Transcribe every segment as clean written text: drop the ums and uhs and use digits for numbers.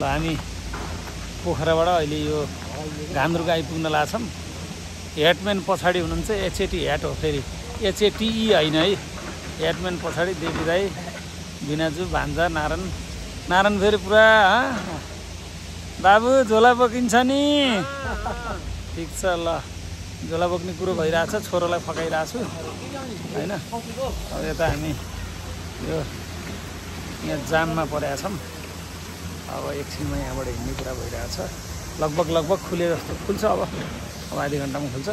हामी पोखराबाट अहिले यो घान्द्रुक आइपुग्न लाग्छौँ। हेटम्यान पछाडि हुनुहुन्छ एचएटी हेट हो, फेरि एचएटिई होइन है, हेटम्यान पछाडि देवी दाई, बिनाजु, भान्जा, नारायण फेरि पुरा बाबु झोला बोकिन्छ नि। ठिक छ ल, झोला बोक्ने कुरो भइरहेछ, छोरोलाई फकाइरहेको छु होइन। अब यता हामी यो यहाँ जाममा परेका छौँ। अब एकछिनमा यहाँबाट हिँड्ने कुरा भइरहेछ। लगभग खुले जस्तो खुल्छ। अब आधी घन्टामा खुल्छ।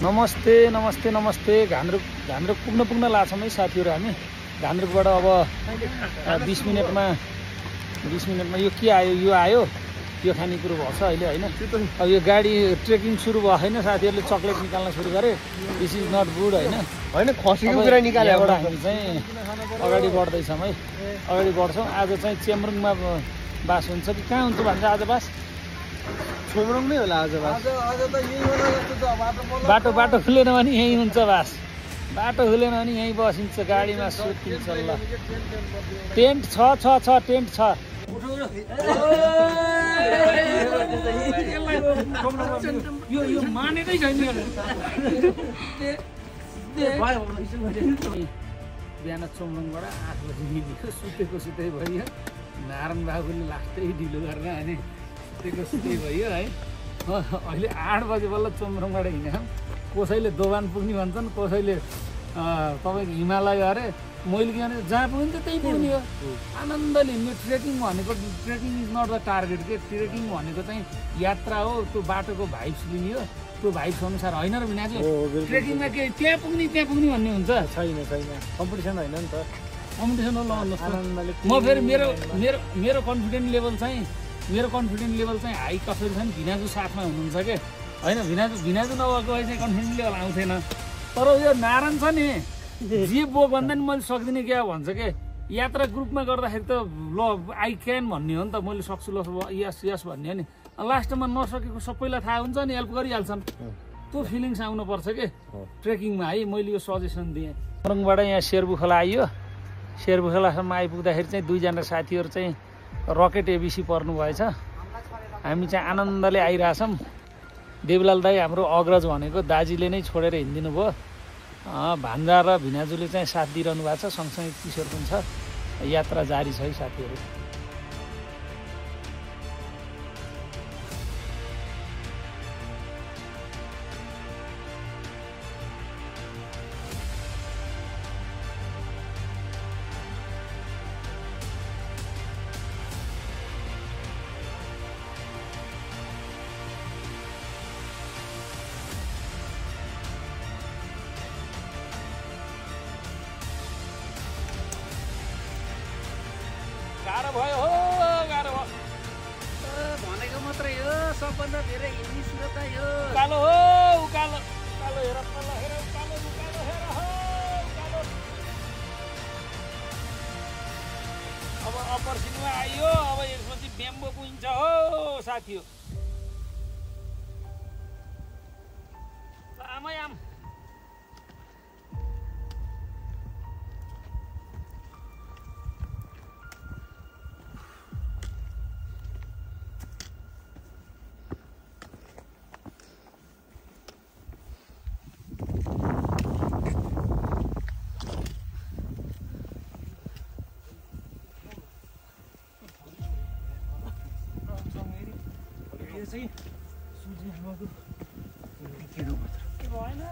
नमस्ते। घान्द्रुक पुग्न लाग्छौँ है साथीहरू हामी। घान्द्रुकबाट अब 20 मिनटमा यो के आयो, यो आयो, यो खानेकुरो भएको छ अहिले होइन। अब यो गाडी ट्रेकिङ सुरु भयो होइन, साथीहरूले चक्लेट निकाल्न सुरु गरे। दिस इज नट गुड होइन, खसीको कुरा निकालेर हामी चाहिँ अगाडि बढ्दैछौँ है, अगाडि बढ्छौँ। आज चाहिँ चेम्रुङमा बास हुन्छ कि कहाँ हुन्छ भन्छ आज बास? चेम्रुङ नै होला आज बास। बाटो खुलेन भने यहीँ हुन्छ बास, बाटो खुलेन भने यहीँ बसिन्छ, गाडीमा सुतिन्छ। ल टेन्ट छ टेन्ट छ। यो मानेकै छैन। बिहान चोमरङबाट 8 बजी निस्क्यो, सुतेको भयो। नारायण बाबुले लास्टै ढिलो गरेर अनि सुतेको भयो है। अहिले 8 बजी बल्ल चोमरङबाट हिँड्यौँ। कसैले दोभान पुग्ने भन्छन्, कसैले तपाईँको हिमालय अरे। मैले के भने जहाँ पुग्यो नि त त्यही पुग्ने हो। आनन्दले हिँड्ने। Trekking is not the target के। ट्रेकिङ भनेको चाहिँ यात्रा हो, त्यो बाटोको भाइब्स लिने हो। त्यो भाइब्स अनुसार होइन र बिनाजु। ट्रेकिङमा के त्यहाँ पुग्ने भन्ने हुन्छ? छैन, कम्पिटिसन होइन नि त। कम्पिटिसन हो ल आनन्दले। म फेरि मेरो कन्फिडेन्ट लेभल चाहिँ हाई कसरी छ नि, भिनाजु साथमा हुनुहुन्छ के होइन। भिनाजु नभएको भए चाहिँ कन्फिडेन्ट लेभल आउँथेन। तर यो नारायण छ नि, जे बोक भन्दा नि मैले सक्दिनँ क्या भन्छ के। यात्रा ग्रुपमा गर्दाखेरि त ल आई क्यान भन्ने हो नि त, मैले सक्छु ल यस भन्ने हो नि। लास्टमा नसकेको सबैलाई थाहा हुन्छ नि, हेल्प गरिहाल्छन्। त्यो फिलिङ्स आउनुपर्छ के ट्रेकिङमा है। मैले यो सजेसन दिएँ। चोमरङबाट यहाँ शेरबु खोला आइयो। शेरबु खोलासम्म आइपुग्दाखेरि चाहिँ 2 जना साथीहरू चाहिँ रकेट एबिसी पर्नु भएछ। हामी चाहिँ आनन्दले आइरहेछौँ। देवलाल दाई हाम्रो अग्रज भनेको दाजीले नै छोडेर हिँडिदिनु भयो। भान्जा र भिनाजुले चाहिँ साथ दिइरहनु भएको छ, सँगसँगै किशोर पनि छ। यात्रा जारी छ है साथीहरू। गाह्रो भयो भनेको मात्रै हो। सबभन्दा धेरै हिँड्ने स्रोत यो उकालो हो। उकालो हेर, तल हेर, उकालो हेर हो, उकालो। अब अप्पर सिङमा आइयो। अब यसपछि बेम्बो पुगिन्छ हो साथी हो। आम चाहिँ सुजी आमाको भएन।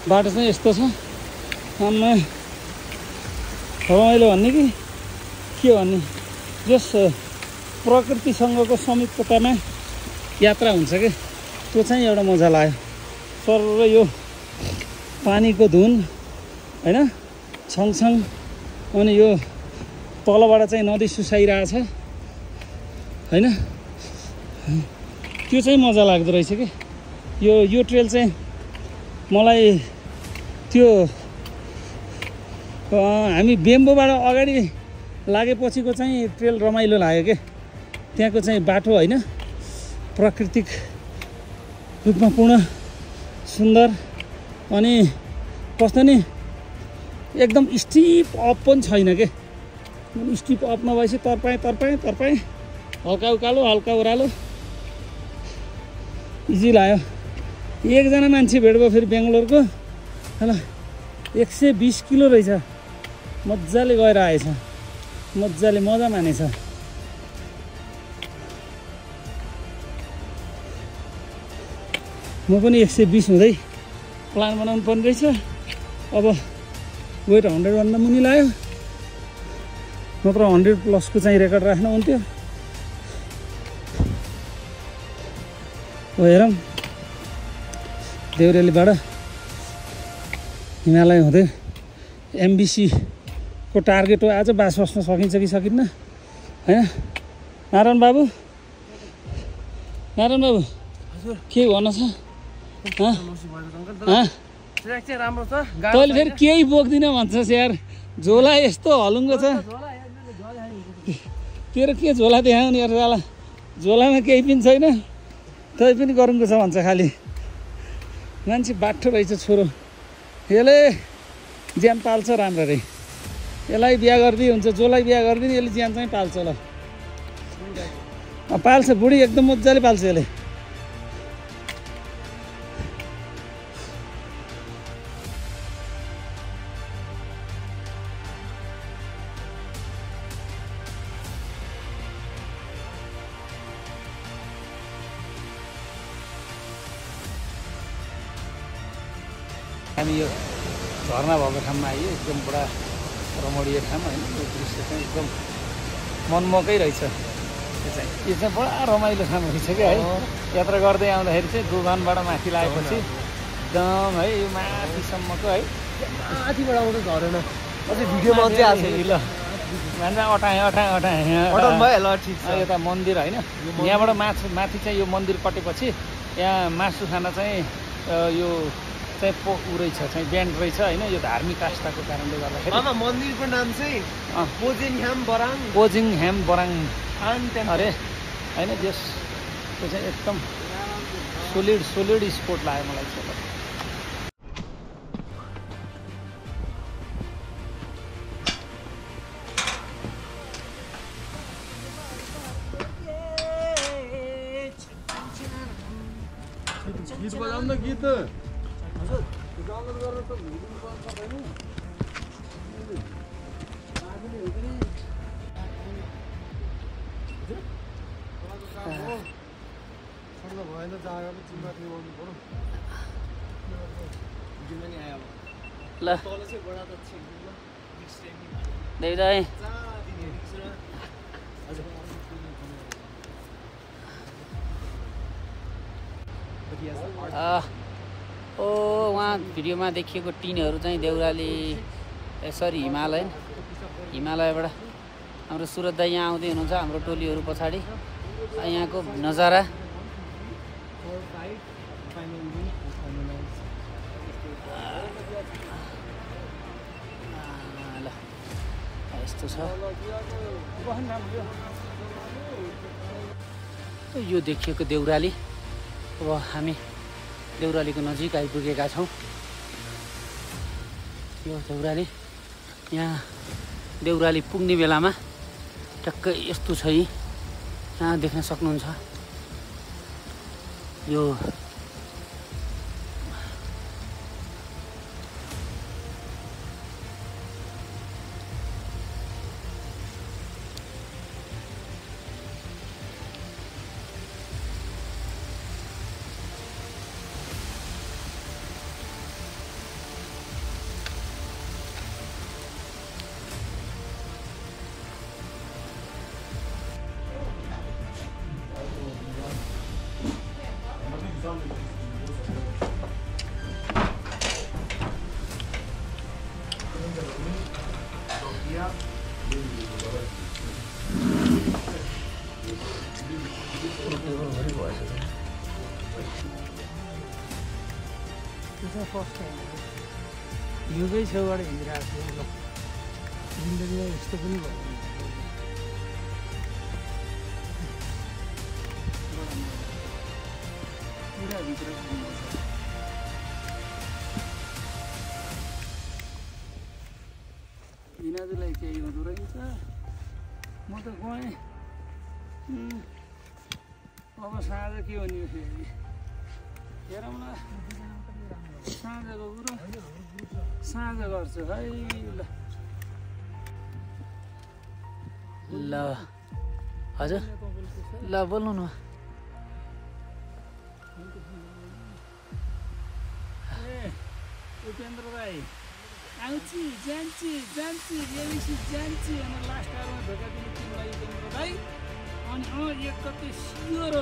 बाटो चाहिँ यस्तो छ। आमा रमाइलो भन्ने कि के भन्ने, यस प्रकृतिसँगको संयुक्ततामा यात्रा हुन्छ कि त्यो चाहिँ एउटा मजा लाग्यो। सर यो पानीको धुन होइन छङछङ, अनि यो तलबाट चाहिँ नदी सुसाइरहेछ होइन, त्यो चाहिँ मजा लाग्दो रहेछ कि। यो ट्रेल चाहिँ मलाई त्यो हामी बेम्बोबाट अगाडि लागेपछिको चाहिँ ट्रेल रमाइलो लाग्यो के। त्यहाँको चाहिँ बाटो होइन प्राकृतिक रूपमा पूर्ण सुन्दर, अनि कस्तो नि एकदम स्टिप अप पनि छैन के। स्टिप अपमा भएपछि तरपाएँ हल्का उकालो हल्का ओह्रालो इजी लाग्यो। एकजना मान्छे भेट भयो फेरि बेङ्गलोरको होइन, 120 किलो रहेछ, मजाले गएर आएछ, मजाले मजा मानेछ। म पनि 120 हुँदै प्लान बनाउनु पर्ने रहेछ। अब वेट 100 भन्दा मुनि लाग्यो, नत्र 100 प्लसको चाहिँ रेकर्ड राख्नु हुन्थ्यो। हेरौँ देउरेलीबाट हिमालय हुँदै एमबिसीको टार्गेट हो। आज बास बस्न सकिन्छ कि सकिन्न होइन। नारायण बाबु के भन्नु छ? राम्रो छ। तैँले फेरि केही बोक्दिनँ भन्छस् यार, झोला यस्तो हलुङ्गो छ तेरो, के झोला देखाउने यार साला, झोलामा केही पनि छैन, तै पनि गरुङको छ भन्छ खालि। मान्छे बाठो रहेछ छोरो, यसले ज्यान पाल्छ राम्ररी। यसलाई बिहा गरिदिए हुन्छ, जसलाई बिहा गरिदिने यसले ज्यान चाहिँ पाल्छ। ल पाल्छ, बुढी एकदम मजाले पाल्छ यसले। हामी यो झरना भएको ठाउँमा आइयो, एकदम पुरा रमणीय ठाउँ होइन। यो दृश्य चाहिँ एकदम मनमोहकै रहेछ। यो चाहिँ पुरा रमाइलो ठाउँ रहेछ क्या है। यात्रा गर्दै आउँदाखेरि चाहिँ दोभानबाट माथि लागेपछि एकदम है यो माथिसम्मको है, माथिबाट आउँदा झरेन अझै भिडियोमा अझै आएको ल भन्छ अटाएँ। यता मन्दिर होइन, यहाँबाट माथि चाहिँ यो मन्दिर कटेपछि यहाँ मासु खाना चाहिँ यो चाहिँ ऊ रहेछ, चाहिँ ब्यान्ड रहेछ होइन। यो धार्मिक आस्थाको कारणले गर्दाखेरि मन्दिरको नाम चाहिँ पोजिङह्याम बराङ अरे होइन। जस त्यो चाहिँ एकदम सोलिड स्पोर्ट लाग्यो मलाई चाहिँ। गीत बजाउनु न, गीत ल देख्दै वहाँ भिडियोमा देखिएको टिनहरू चाहिँ देउराली सरी हिमालयबाट हाम्रो सुरत दाइ यहाँ आउँदै हुनुहुन्छ, हाम्रो टोलीहरू पछाडि। यहाँको नजारा ल यस्तो छ। यो देखिएको देउराली। अब हामी देउरालीको नजिक आइपुगेका छौँ। यो देउराली, यहाँ देउराली पुग्ने बेलामा टक्कै यस्तो छ। यहाँ देख्न सक्नुहुन्छ यो फर्स्ट टाइम हिउँकै छेउबाट हिँडिरहेको छु ल जिन्दगीमा यस्तो पनि भयो पुरा भित्र हिनाजुलाई केही हुँदो रहेछ म त गएँ अब साँझ के हो नि फेरि हेरौँ न साँझको कुरो साँझ गर्छु है ल हजुर ल बोल्नु न ए उपेन्द्र राई आउँछु जान्छु जान्छु एबिसी जान्छु भनेर लास्ट आवरमा धोका दिने तिमीलाई उपेन्द्र राई अनि एक कति सियोर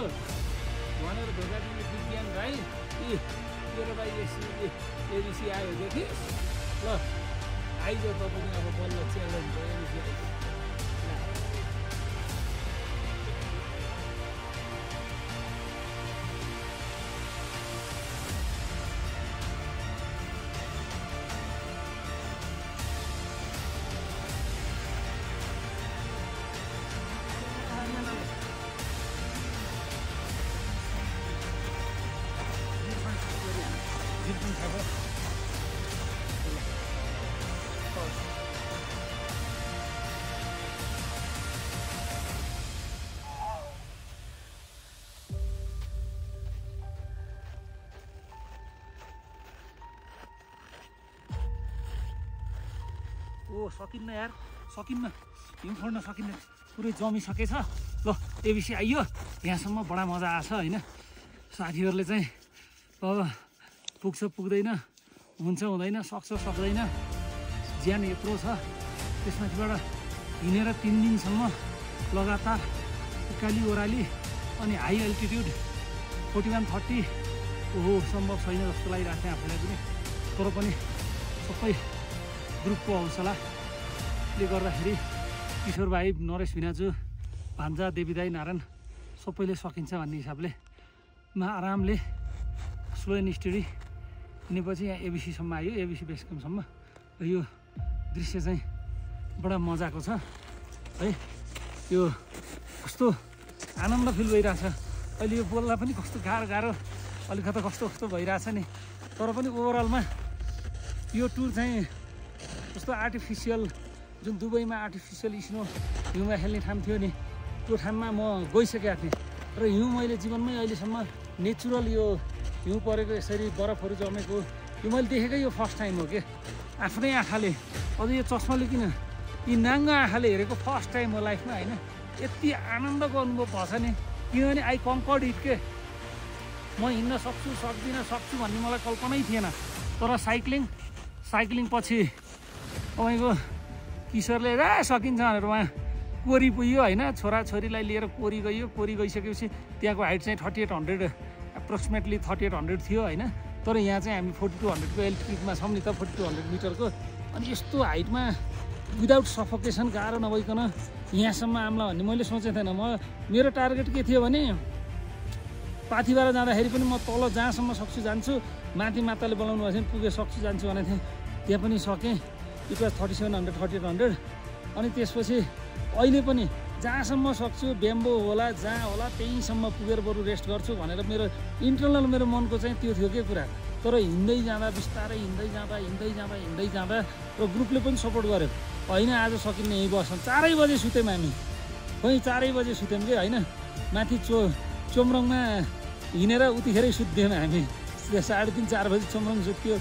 भनेर धोका दिने विज्ञान भाइ ए तेरो भाइ एबिसी आयो देखिस् ल आइज त पनि अब बल्ल च्यालेन्ज भयो एबिसी आइज ओ सकिन्न यार सकिन्न हिउँ फोड्न सकिन्न पुरै जमिसकेछ ल एबिसी आइयो यहाँसम्म बडा मजा आछ होइन साथीहरूले चाहिँ अब पुग्छ पुग्दैन हुन्छ हुँदैन सक्छ सक्दैन ज्यान यत्रो छ त्यसमाथिबाट हिँडेर 3 दिनसम्म लगातार उकाली ओह्राली अनि हाई अल्टिट्युड 41-30 ओहो सम्भव छैन जस्तो लागिरहेको थियो आफूलाई पनि तर पनि सबै ग्रुपको हौसलाले गर्दाखेरि किशोर भाइ नरेश भिनाजु भान्जा देवीदाई नारायण सबैले सकिन्छ भन्ने हिसाबले आरामले स्लो एन्ड स्टडी हिँडेपछि यहाँ एबिसीसम्म आयो एबिसी बेस क्याम्पसम्म र यो दृश्य चाहिँ बडा मजाको छ है यो कस्तो आनन्द फिल भइरहेछ अहिले यो बोल्दा पनि कस्तो गाह्रो अलिकति कस्तो भइरहेछ नि तर पनि ओभरअलमा यो टुर चाहिँ कस्तो आर्टिफिसियल जुन दुबईमा आर्टिफिसियल स्नो हिउँमा खेल्ने ठाउँ थियो नि त्यो ठाउँमा म गइसकेको थिएँ र हिउँ मैले जीवनमै अहिलेसम्म नेचुरल यो हिउँ परेको यसरी बरफहरू जमेको यो मैले देखेकै यो फर्स्ट टाइम हो कि आफ्नै आँखाले अझ यो चस्माले किन यी नाङ्गो आँखाले हेरेको फर्स्ट टाइम हो लाइफमा होइन यति आनन्दको अनुभव भएछ नि किनभने आई कङ्कर्ड इट के म हिँड्न सक्छु सक्दिनँ सक्छु भन्ने मलाई कल्पनै थिएन तर साइक्लिङ पछि तपाईँको किशोरले सकिन्छ भनेर उहाँ कोरी पुग्यो होइन छोराछोरीलाई लिएर कोरी गइसकेपछि त्यहाँको हाइट चाहिँ 3800 एप्रोक्सिमेटली 3800 थियो होइन तर यहाँ चाहिँ हामी 4200को एल्टिट्युडमा छौँ नि त 4200 मिटरको अनि यस्तो हाइटमा विदाउट सफोकेसन गाह्रो नभइकन यहाँसम्म आम्ला भन्ने मैले सोचेको थिएन मेरो टार्गेट के थियो भने पाथिबाट जाँदाखेरि पनि म तल जहाँसम्म सक्छु जान्छु माथि माताले बोलाउनु भएको छैन पुगे सक्छु जान्छु भनेको थिएँ त्यहाँ पनि सकेँ इट वाज 3700 3800 अनि त्यसपछि अहिले पनि जहाँसम्म सक्छु बेम्बो होला जहाँ होला त्यहीँसम्म पुगेर बरु रेस्ट गर्छु भनेर मेरो इन्टरनल मेरो मनको चाहिँ त्यो थियो के कुरा तर हिँड्दै जाँदा बिस्तारै हिँड्दै जाँदा र ग्रुपले पनि सपोर्ट गर्यो होइन आज सकिने यहीँ बस्छौँ 4 बजे सुत्यौँ हामी खोइ 4 बजे सुत्यौँ कि होइन माथि चोमरङमा हिँडेर उतिखेरै सुत्थ्यौँ हामी 3:30-4 बजी चोमरङ सुत्यो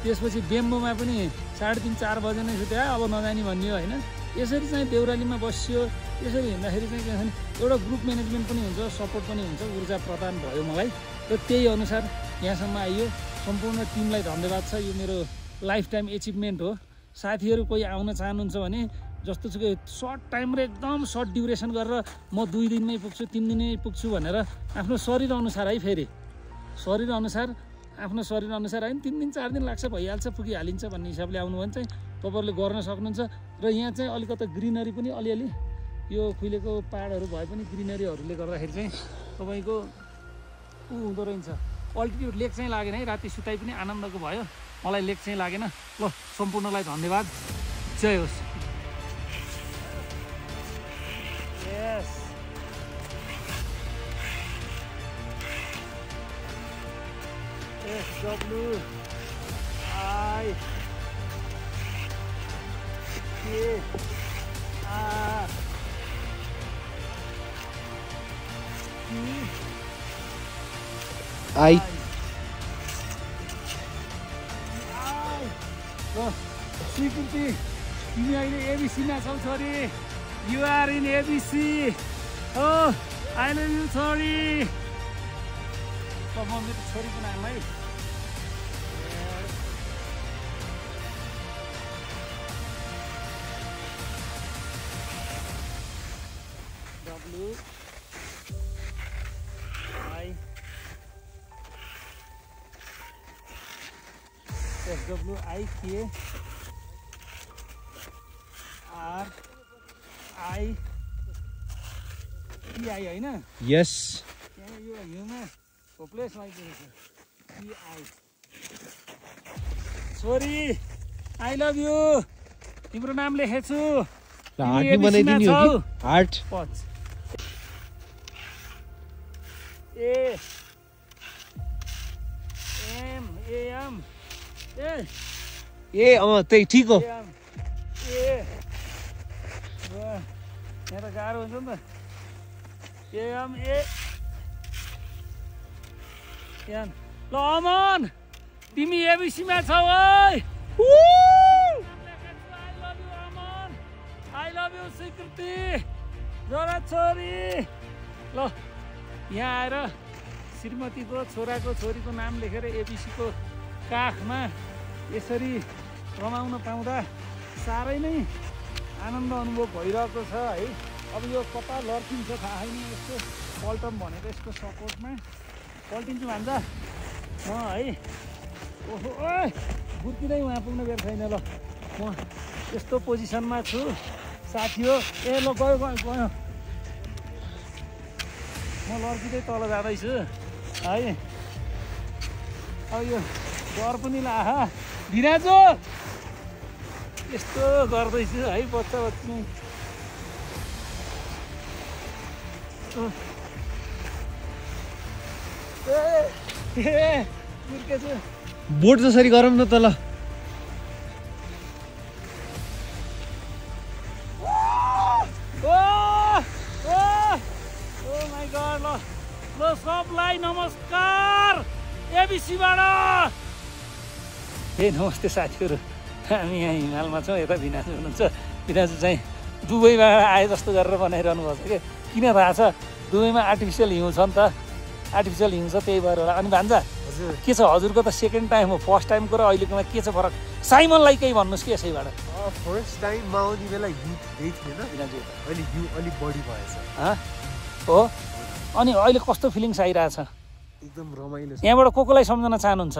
त्यसपछि बेम्बोमा पनि 3:30-4 बजे नै सुत्यो अब नजाने भन्ने होइन यसरी चाहिँ देउरालीमा बस्यो यसरी हिँड्दाखेरि चाहिँ के भने एउटा ग्रुप म्यानेजमेन्ट पनि हुन्छ सपोर्ट पनि हुन्छ ऊर्जा प्रदान भयो मलाई र त्यही अनुसार यहाँसम्म आइयो सम्पूर्ण टिमलाई धन्यवाद छ यो मेरो लाइफ टाइम एचिभमेन्ट हो साथीहरू कोही आउन चाहनुहुन्छ भने जस्तो सुकै सर्ट टाइम र एकदम सर्ट ड्युरेसन गरेर म 2 दिनमै पुग्छु 3 दिनमै पुग्छु भनेर आफ्नो शरीर अनुसार है फेरि शरीर अनुसार आफ्नो शरीर अनुसार होइन 3 दिन 4 दिन लाग्छ भइहाल्छ पुगिहालिन्छ भन्ने हिसाबले आउनु भने चाहिँ तपाईँहरूले गर्न सक्नुहुन्छ र यहाँ चाहिँ अलिकति ग्रिनरी पनि अलिअलि यो खुलेको पाहाडहरू भए पनि ग्रिनरीहरूले गर्दाखेरि चाहिँ तपाईँको हुँदो रहेछ अल्टिट्युड लेक चाहिँ लागेन है, राति सुताइ पनि आनन्दको भयो, मलाई लेक चाहिँ लागेन। ल सम्पूर्णलाई धन्यवाद, जय होस्। यस आई स्वीकृति तिमी अहिले एबिसीमा छौ छोरी, you're in ABC. Oh I love you छोरी। म मेरो छोरीको नाम है SWIKRITI होइन? यस त्यहाँ यो हिउँमा होपलेस लागिरहेको छ। PI छोरी आई लभ यु। तिम्रो नाम लेखेछु। हार्ट बनाइदिनु हो कि हार्ट पच ए एम एम ए त्यही ठिक हो। ए यहाँ त गाह्रो हुन्छ नि त। एम ए ल अमन तिमी एबिसीमा छौ है। आई लभ यु स्वीकृति जरा छोरी। ल यहाँ आएर श्रीमतीको छोराको छोरीको नाम लेखेर एबिसीको काखमा यसरी रमाउन पाउँदा साह्रै नै आनन्द अनुभव भइरहेको छ है। अब यो कता लड्किन्छ थाहा छैन, यस्तो पल्टम भनेको यसको सपोर्टमा पल्टिन्छु भन्छ है। ओहो ओए बुर्किँदै उहाँ पुग्न बेर छैन। ल म यस्तो पोजिसनमा छु साथी हो। ए ल गयो गयो गयो म लड्किँदै तल जाँदैछु है। अब यो डर पनि लाह भिराजो यस्तो गर्दैछु है बच्चा बच्ची। बुर्केछु बोट जसरी गरौँ न त ल। ल सबलाई नमस्कार एबिसीबाट। ए नमस्ते साथीहरू, हामी यहाँ हिमालमा छौँ। यता भिनाजु हुनुहुन्छ। भिनाजु चाहिँ दुबईबाट आए जस्तो गरेर बनाइरहनु भएको छ कि किन थाहा छ? दुबईमा आर्टिफिसियल हिउँ छ नि त, आर्टिफिसियल हिउँ छ त्यही भएर होला। अनि भान्जा हजुर के छ? हजुरको त सेकेन्ड टाइम हो, फर्स्ट टाइमको र अहिलेकोमा के छ फरक? साइमनलाई केही भन्नुहोस् कि यसैबाट। फर्स्ट टाइम आउने बेला हिउँ त्यही थिएन, भिनाजु अहिले हिउँ अलिक बढी भएछ। हो अनि अहिले कस्तो फिलिङ्स आइरहेछ? एकदम रमाइलो छ। यहाँबाट को कोलाई सम्झन चाहनुहुन्छ?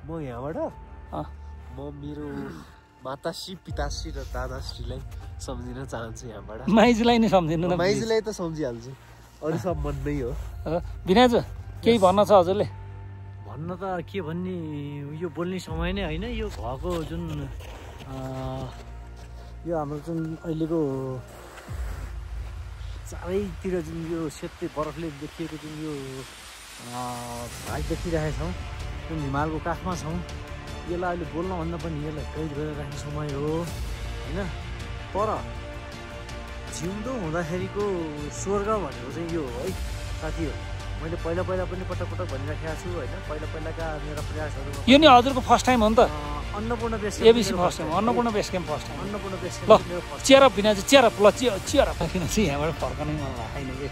म यहाँबाट म मेरो माताश्री पिताश्री र दादाश्रीलाई सम्झिन चाहन्छु। यहाँबाट माइजूलाई नै सम्झिनु न। माइजूलाई त सम्झिहाल्छु, अरू सब मन नै हो। भिनाजु केही भन्न छ हजुरले? भन्न त के भन्ने, यो बोल्ने समय नै होइन। यो भएको जुन यो हाम्रो जुन अहिलेको चारैतिर जुन यो सेतै बरफले देखिएको जुन यो भाग देखिरहेका छौँ, जुन हिमालको काखमा छौँ, यसलाई अहिले बोल्नभन्दा पनि यसलाई कैद गरेर राख्ने समय हो होइन। तर जिउँदो हुँदाखेरिको स्वर्ग भनेको चाहिँ यो हो है साथी हो। मैले पहिला पनि पटक पटक भनिराखेको छु होइन। पहिलाका मेरा प्रयासहरू यो नि हजुरको फर्स्ट टाइम हो नि त? Annapurna base ABC first time, Annapurna base camp first time. Annapurna base ल चेयरअप भिनाजु चेयरअप। ल चेयरअप किन चाहिँ यहाँबाट फर्कनै मन लाग्दैन कि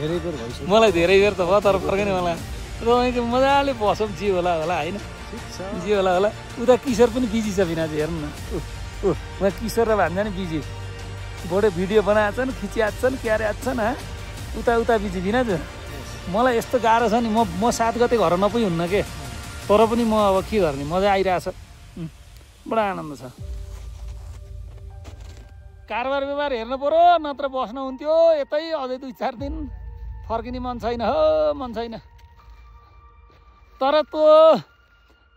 धेरै बेर भइसक्यो। मलाई धेरै बेर त भयो तर फर्कनै मलाई तपाईँको मजाले बसौँ जे होला होइन जे होला उता किशोर पनि बिजी छ भिनाजु हेर्नु न। उहाँ किशोर र भान्जा नि बिजी, बडे भिडियो बनाएको छन्, खिचिआएको छन्, क्यारेको छन् उता उता बिजी भिनाजु। मलाई यस्तो गाह्रो छ नि, म 7 गते घर नपुगी हुन्न के, तर पनि म अब के गर्ने, मजा आइरहेछ, बडा आनन्द छ। कारोबार व्यवहार हेर्नु पऱ्यो नत्र बस्न हुन्थ्यो यतै अझै 2-4 दिन। फर्किने मन छैन हो, मन छैन। तर त्यो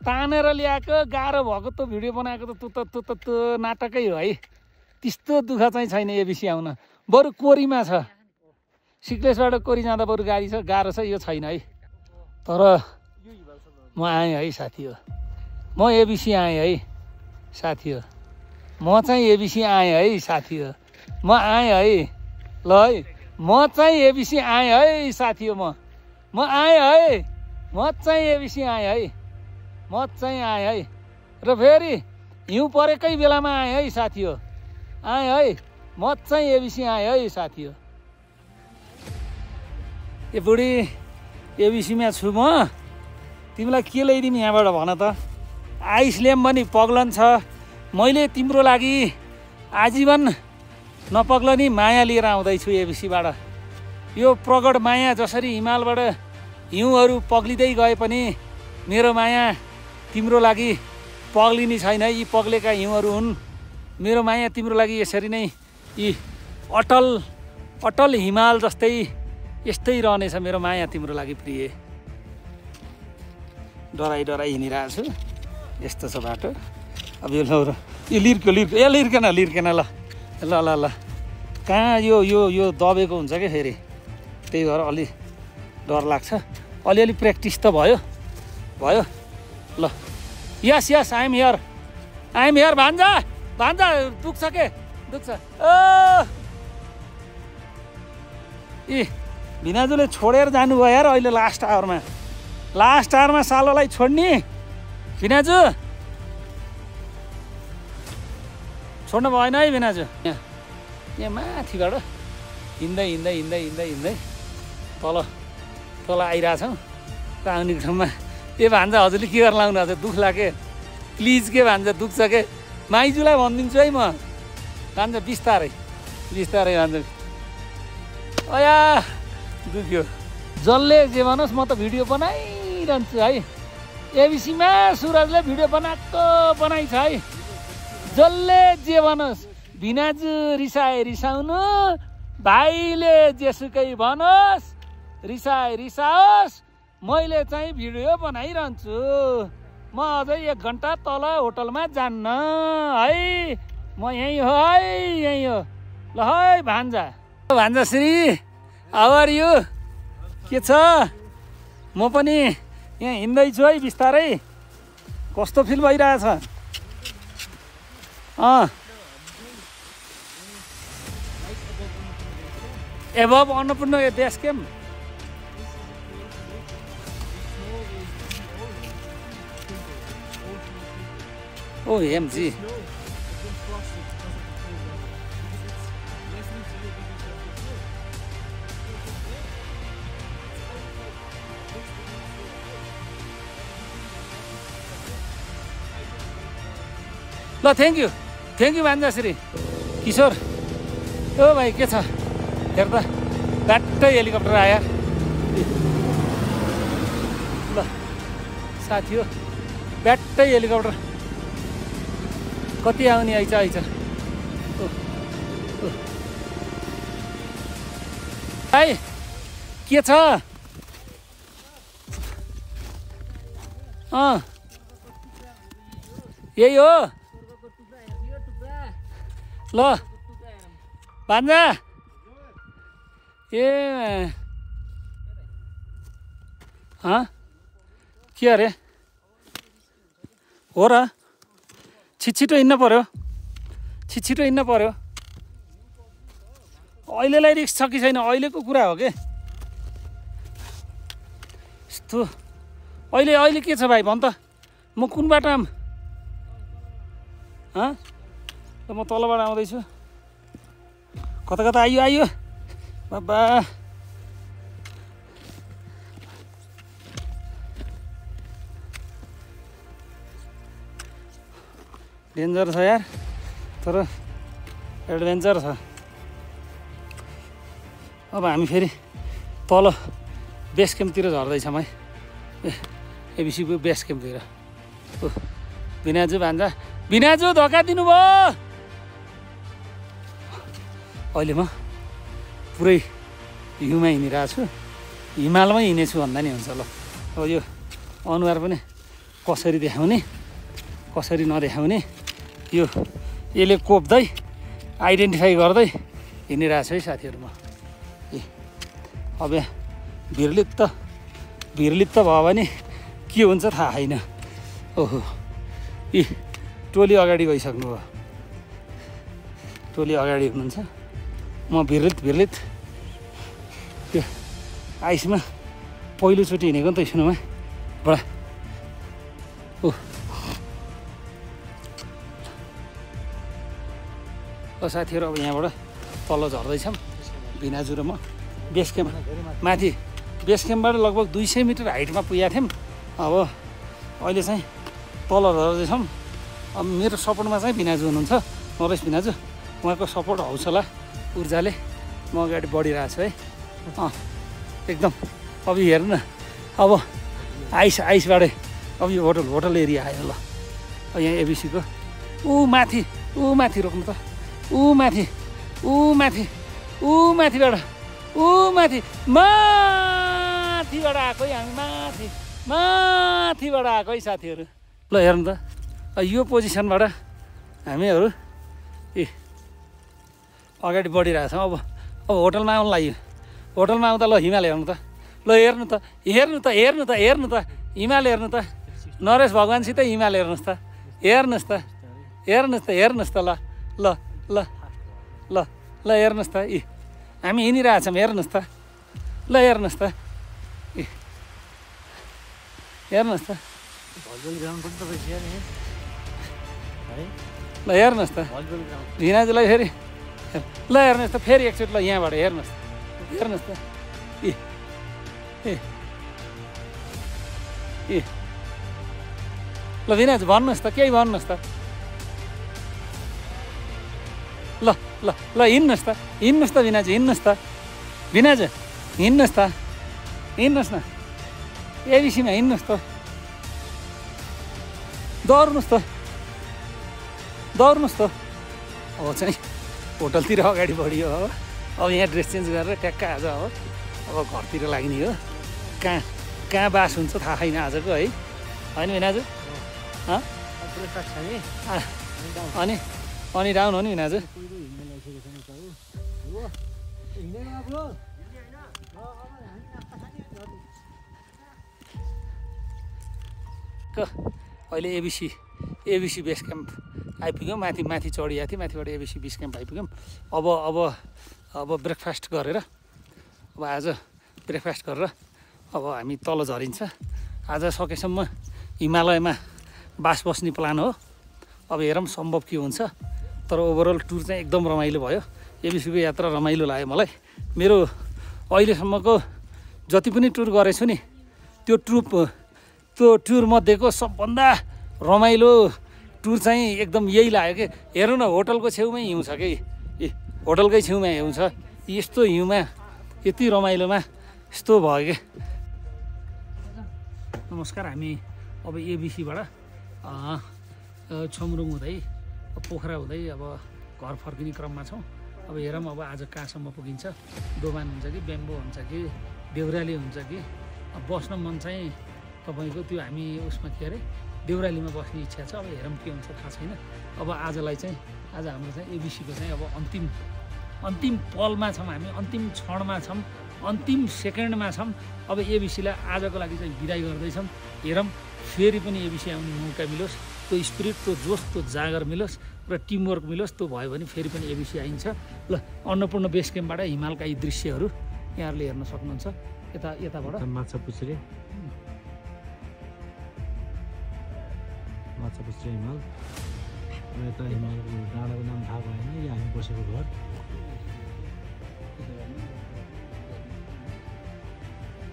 तानेर ल्याएको गाह्रो भएको त्यो भिडियो बनाएको त्यो नाटकै हो है। त्यस्तो दुःख चाहिँ छैन एबिसी आउन। बरु कोरीमा छ, सिक्लेसबाट कोरी जाँदा बरु गाडी छ, गाह्रो छ, यो छैन है। तर म आएँ है साथी हो, म एबिसी आएँ है साथी हो, म चाहिँ एबिसी आएँ है साथी हो, म आएँ है। ल है म चाहिँ एबिसी आएँ है साथी हो, म आएँ है, म चाहिँ एबिसी आएँ है, म चाहिँ आएँ है। र फेरि हिउँ परेकै बेलामा आएँ है साथी हो, आएँ है, म चाहिँ एबिसी आएँ है साथी हो। ए बुढी एबिसीमा छु म, तिमीलाई के ल्याइदिउँ यहाँबाट भन त? आइसल्याम पनि पग्लन छ, मैले तिम्रो लागि आजीवन नपग्लनी माया लिएर आउँदैछु एबिसीबाट। यो प्रगट माया जसरी हिमालबाट हिउँहरू पग्लिँदै गए पनि मेरो माया तिम्रो लागि पग्लिने छैन। यी पग्लेका हिउँहरू हुन्, मेरो माया तिम्रो लागि यसरी नै यी अटल अटल हिमाल जस्तै यस्तै रहनेछ मेरो माया तिम्रो लागि प्रिय। डराइ डराइ हिँडिरहेको छु, यस्तो छ बाटो। अब यो लिर्क्यो लिर्केन ल ल ल ल कहाँ यो यो यो दबेको हुन्छ क्या फेरि, त्यही भएर अलि डर लाग्छ। अलिअलि प्र्याक्टिस त भयो ल। यस यस आइएम हियर भान्जा दुख्छ के दुख्छ। ए भिनाजुले छोडेर जानुभयो यार अहिले लास्ट आवरमा सालोलाई छोड्ने। भिनाजु छोड्नु भएन है भिनाजु। यहाँ माथिबाट हिँड्दै तल आइरहेछौँ र आउने ठाउँमा ए भान्जा हजुरले के गर्न लाउनु हजुर? दुख लाग्यो प्लिज के भान्जा, दुख्छ के? माइजूलाई भनिदिन्छु है म, भान्जा बिस्तारै भान्जा। अया दुख्यो। जसले जे भनोस् म त भिडियो बनाइरहन्छु है। एबिसीमा सुरजले भिडियो बनाइ छ है। जसले जे भनोस्, भिनाजु रिसाउनु, भाइले जेसुकै भनोस्, रिसाओस्, मैले चाहिँ भिडियो बनाइरहन्छु। म अझै 1 घन्टा तल होटलमा जान्न है। म यहीँ हो ल है भान्जाश्री हाउ आर यु? के छ? म पनि यहाँ हिँड्दैछु है बिस्तारै। कस्तो फिल भइरहेछ? एभब अन्नपूर्ण बेस क्याम्प। ओ हेमजी ल थ्याङ्क यू भान्जाश्री। किशोर ओ भाइ के छ? हेर त बाटै हेलिकप्टर आयो ल साथी हो, बाटै हेलिकप्टर कति आउने आइछ। भाइ के छ? यही हो ल भान्जा। ए के अरे हो र? छिटो हिँड्नु पर्यो। अहिलेलाई रिस्क छ कि छैन? अहिलेको कुरा हो के यस्तो। अहिले के छ भाइ भन त? म कुन बाटोमा? म तलबाट आउँदैछु। कता आइयो बाबा। डेन्जर छ यार, तर एडभेन्चर छ। अब हामी फेरि तल बेस क्याम्पतिर झर्दैछौँ है। एबिसीको बेस क्याम्पतिर। भिनाजु धोका दिनुभयो। अहिले म पुरै हिउँमा हिँडिरहेको छु, हिमालमै हिँडेछु भन्दा नि हुन्छ। ल अब यो अनुहार पनि कसरी देखाउने कसरी नदेखाउने यो यसले कोप्दै आइडेन्टिफाई गर्दै हिँडिरहेको छु है साथीहरू म। ए अब यहाँ भिरलिप्त भयो भने के हुन्छ थाहा छैन। ओहो यी टोली अगाडि गइसक्नु भयो, टोली अगाडि हुनुहुन्छ। म भिरलित त्यो आइसमा पहिलोचोटि हिँडेको नि त स्नोमा बडा। साथीहरू अब यहाँबाट तल झर्दैछौँ भिनाजु र म। बेस क्याम्प माथि बेस क्याम्पबाट लगभग 200 मिटर हाइटमा पुगेका थियौँ। अब अहिले चाहिँ तल झर्दैछौँ। अब मेरो सपोर्टमा चाहिँ भिनाजु हुनुहुन्छ, नरेश भिनाजु। उहाँको सपोर्ट हौसला ऊर्जाले म अगाडि बढिरहेको छु है। एकदम अब हेर्नु न, अब आइसबाटै अब यो होटल एरिया आयो ल। यहाँ एबिसीको माथि रोक्नु त, माथिबाट माथिबाट आएको है हामी, माथिबाट आएको है साथीहरू। ल हेर्नु त यो पोजिसनबाट हामीहरू अगाडि बढिरहेछौँ। अब होटलमा आउनु लाग्यो, होटलमा आउँदा ल हिमाल हेर्नु त, ल हेर्नु त हिमाल हेर्नु त। नरेश भगवान्सित हिमाल हेर्नुहोस् त, हेर्नुहोस् त ल हेर्नुहोस् त। हामी हिँडिरहेछौँ हेर्नुहोस् त, ल हेर्नुहोस् त, हेर्नुहोस् त, ल हेर्नुहोस् त भिनाजुलाई फेरि, ल हेर्नुहोस् त फेरि एकचोटि, ल यहाँबाट हेर्नुहोस् त। ल भिनाजु भन्नुहोस् त, केही भन्नुहोस् त। ल हिँड्नुहोस् त भिनाजु, हिँड्नुहोस् न एबिसीमा हिँड्नुहोस् त, दौड्नुहोस् त। अब चाहिँ होटलतिर अगाडि बढियो हो। अब यहाँ ड्रेस चेन्ज गरेर ट्याक्क आज अब घरतिर लाग्ने हो। कहाँ बास हुन्छ थाहा छैन आजको है, होइन भिनाजु? अनि डाउन हो नि भिनाजु। अहिले एबिसी बेस क्याम्प आइपुग्यौँ। माथि चढिएको थिएँ, माथिबाट एबिसी बेस क्याम्प आइपुग्यौँ। अब ब्रेकफास्ट गरेर, अब आज ब्रेकफास्ट गरेर अब हामी तल झरिन्छ। आज सकेसम्म हिमालयमा बास बस्ने प्लान हो। अब हेरौँ सम्भव के हुन्छ। तर ओभरअल टुर चाहिँ एकदम रमाइलो भयो। एबिसीको यात्रा रमाइलो लाग्यो मलाई। मेरो अहिलेसम्मको जति पनि टुर गरेछु नि, त्यो टुर मध्येको सबभन्दा रमाइलो टुर चाहिँ एकदम यही लाग्यो कि हेर्नु न, होटलको छेउमै हिउँ छ कि, होटलकै छेउमा हिउँ छ। यस्तो हिउँमा यति रमाइलोमा यस्तो भयो कि। नमस्कार, हामी अब एबिसीबाट छोमरुङ हुँदै पोखरा हुँदै अब घर फर्किने क्रममा छौँ। अब हेरौँ अब आज कहाँसम्म पुगिन्छ। दोभान हुन्छ कि बेम्बो हुन्छ कि देउराली हुन्छ कि। बस्न मन चाहिँ तपाईँको त्यो हामी उसमा के अरे देउरालीमा बस्ने इच्छा छ। अब हेरौँ के हुन्छ थाहा छैन। अब आजलाई चाहिँ आज हाम्रो चाहिँ एबिसीको चाहिँ अब अन्तिम पलमा छौँ हामी, अन्तिम क्षणमा छौँ, अन्तिम सेकेन्डमा छौँ। अब एबिसीलाई आजको लागि चाहिँ बिदाई गर्दैछौँ। हेरौँ फेरि पनि एबिसी आउने मौका मिलोस्, त्यो स्पिरिट, त्यो जोस, त्यो जागर मिलोस् र टिमवर्क मिलोस्। त्यो भयो भने फेरि पनि एबिसी आइन्छ। ल अन्नपूर्ण बेस क्याम्पबाट हिमालका यी दृश्यहरू यहाँहरूले हेर्न सक्नुहुन्छ। यताबाट माछापुच्छ्रे हिमाल, यता हिमालको डाँडाको नाम थाहा भएन। यहाँ हामी बसेको घर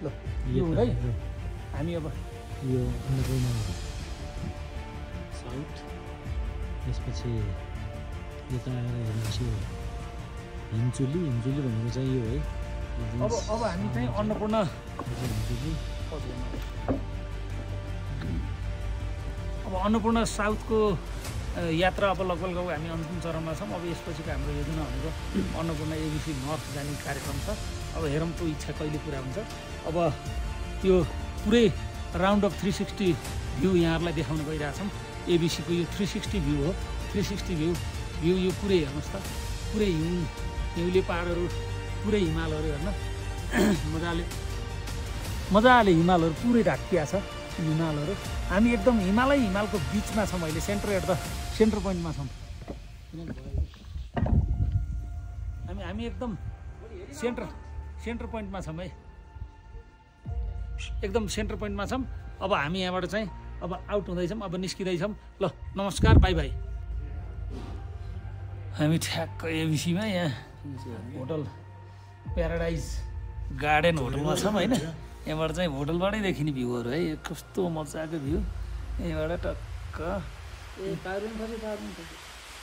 ल यो है। हामी अब यो अन्नपूर्ण साउथ, त्यसपछि यता आएर हेर्नुहोस् यो हिमचुली भनेको चाहिँ यो है। अब हामी चाहिँ अन्नपूर्ण हिमचुली, अब अन्नपूर्ण साउथको यात्रा अब लगभग हामी अन्तिम चरणमा छौँ। अब यसपछिको हाम्रो योजना भनेको अन्नपूर्ण एबिसी नर्थ जाने कार्यक्रम छ। अब हेरौँ त्यो इच्छा कहिले पुरा हुन्छ। अब त्यो पुरै राउन्ड अफ 360 भ्यू यहाँहरूलाई देखाउन गइरहेछौँ। एबिसीको यो 360 भ्यू हो। 360 भ्यू यो पुरै हेर्नुहोस् त, पुरै हिउँले पहाडहरू, पुरै हिमालहरू हेर्न मजाले हिमालहरू पुरै ढाकिया छ। हिमालहरू हामी एकदम हिमालको बिचमा छौँ अहिले, सेन्टर पोइन्टमा छौँ। हामी एकदम सेन्टर पोइन्टमा छौँ है, एकदम सेन्टर पोइन्टमा छौँ। अब हामी यहाँबाट चाहिँ अब आउट हुँदैछौँ, अब निस्किँदैछौँ। ल नमस्कार, बाई बाई। हामी ठ्याक्क एबिसीमा यहाँ होटल प्याराडाइज गार्डन होटलमा छौँ होइन। यहाँबाट चाहिँ होटलबाटै देखिने भ्यूहरू है, कस्तो मजाको भ्यू। यहाँबाट टक्क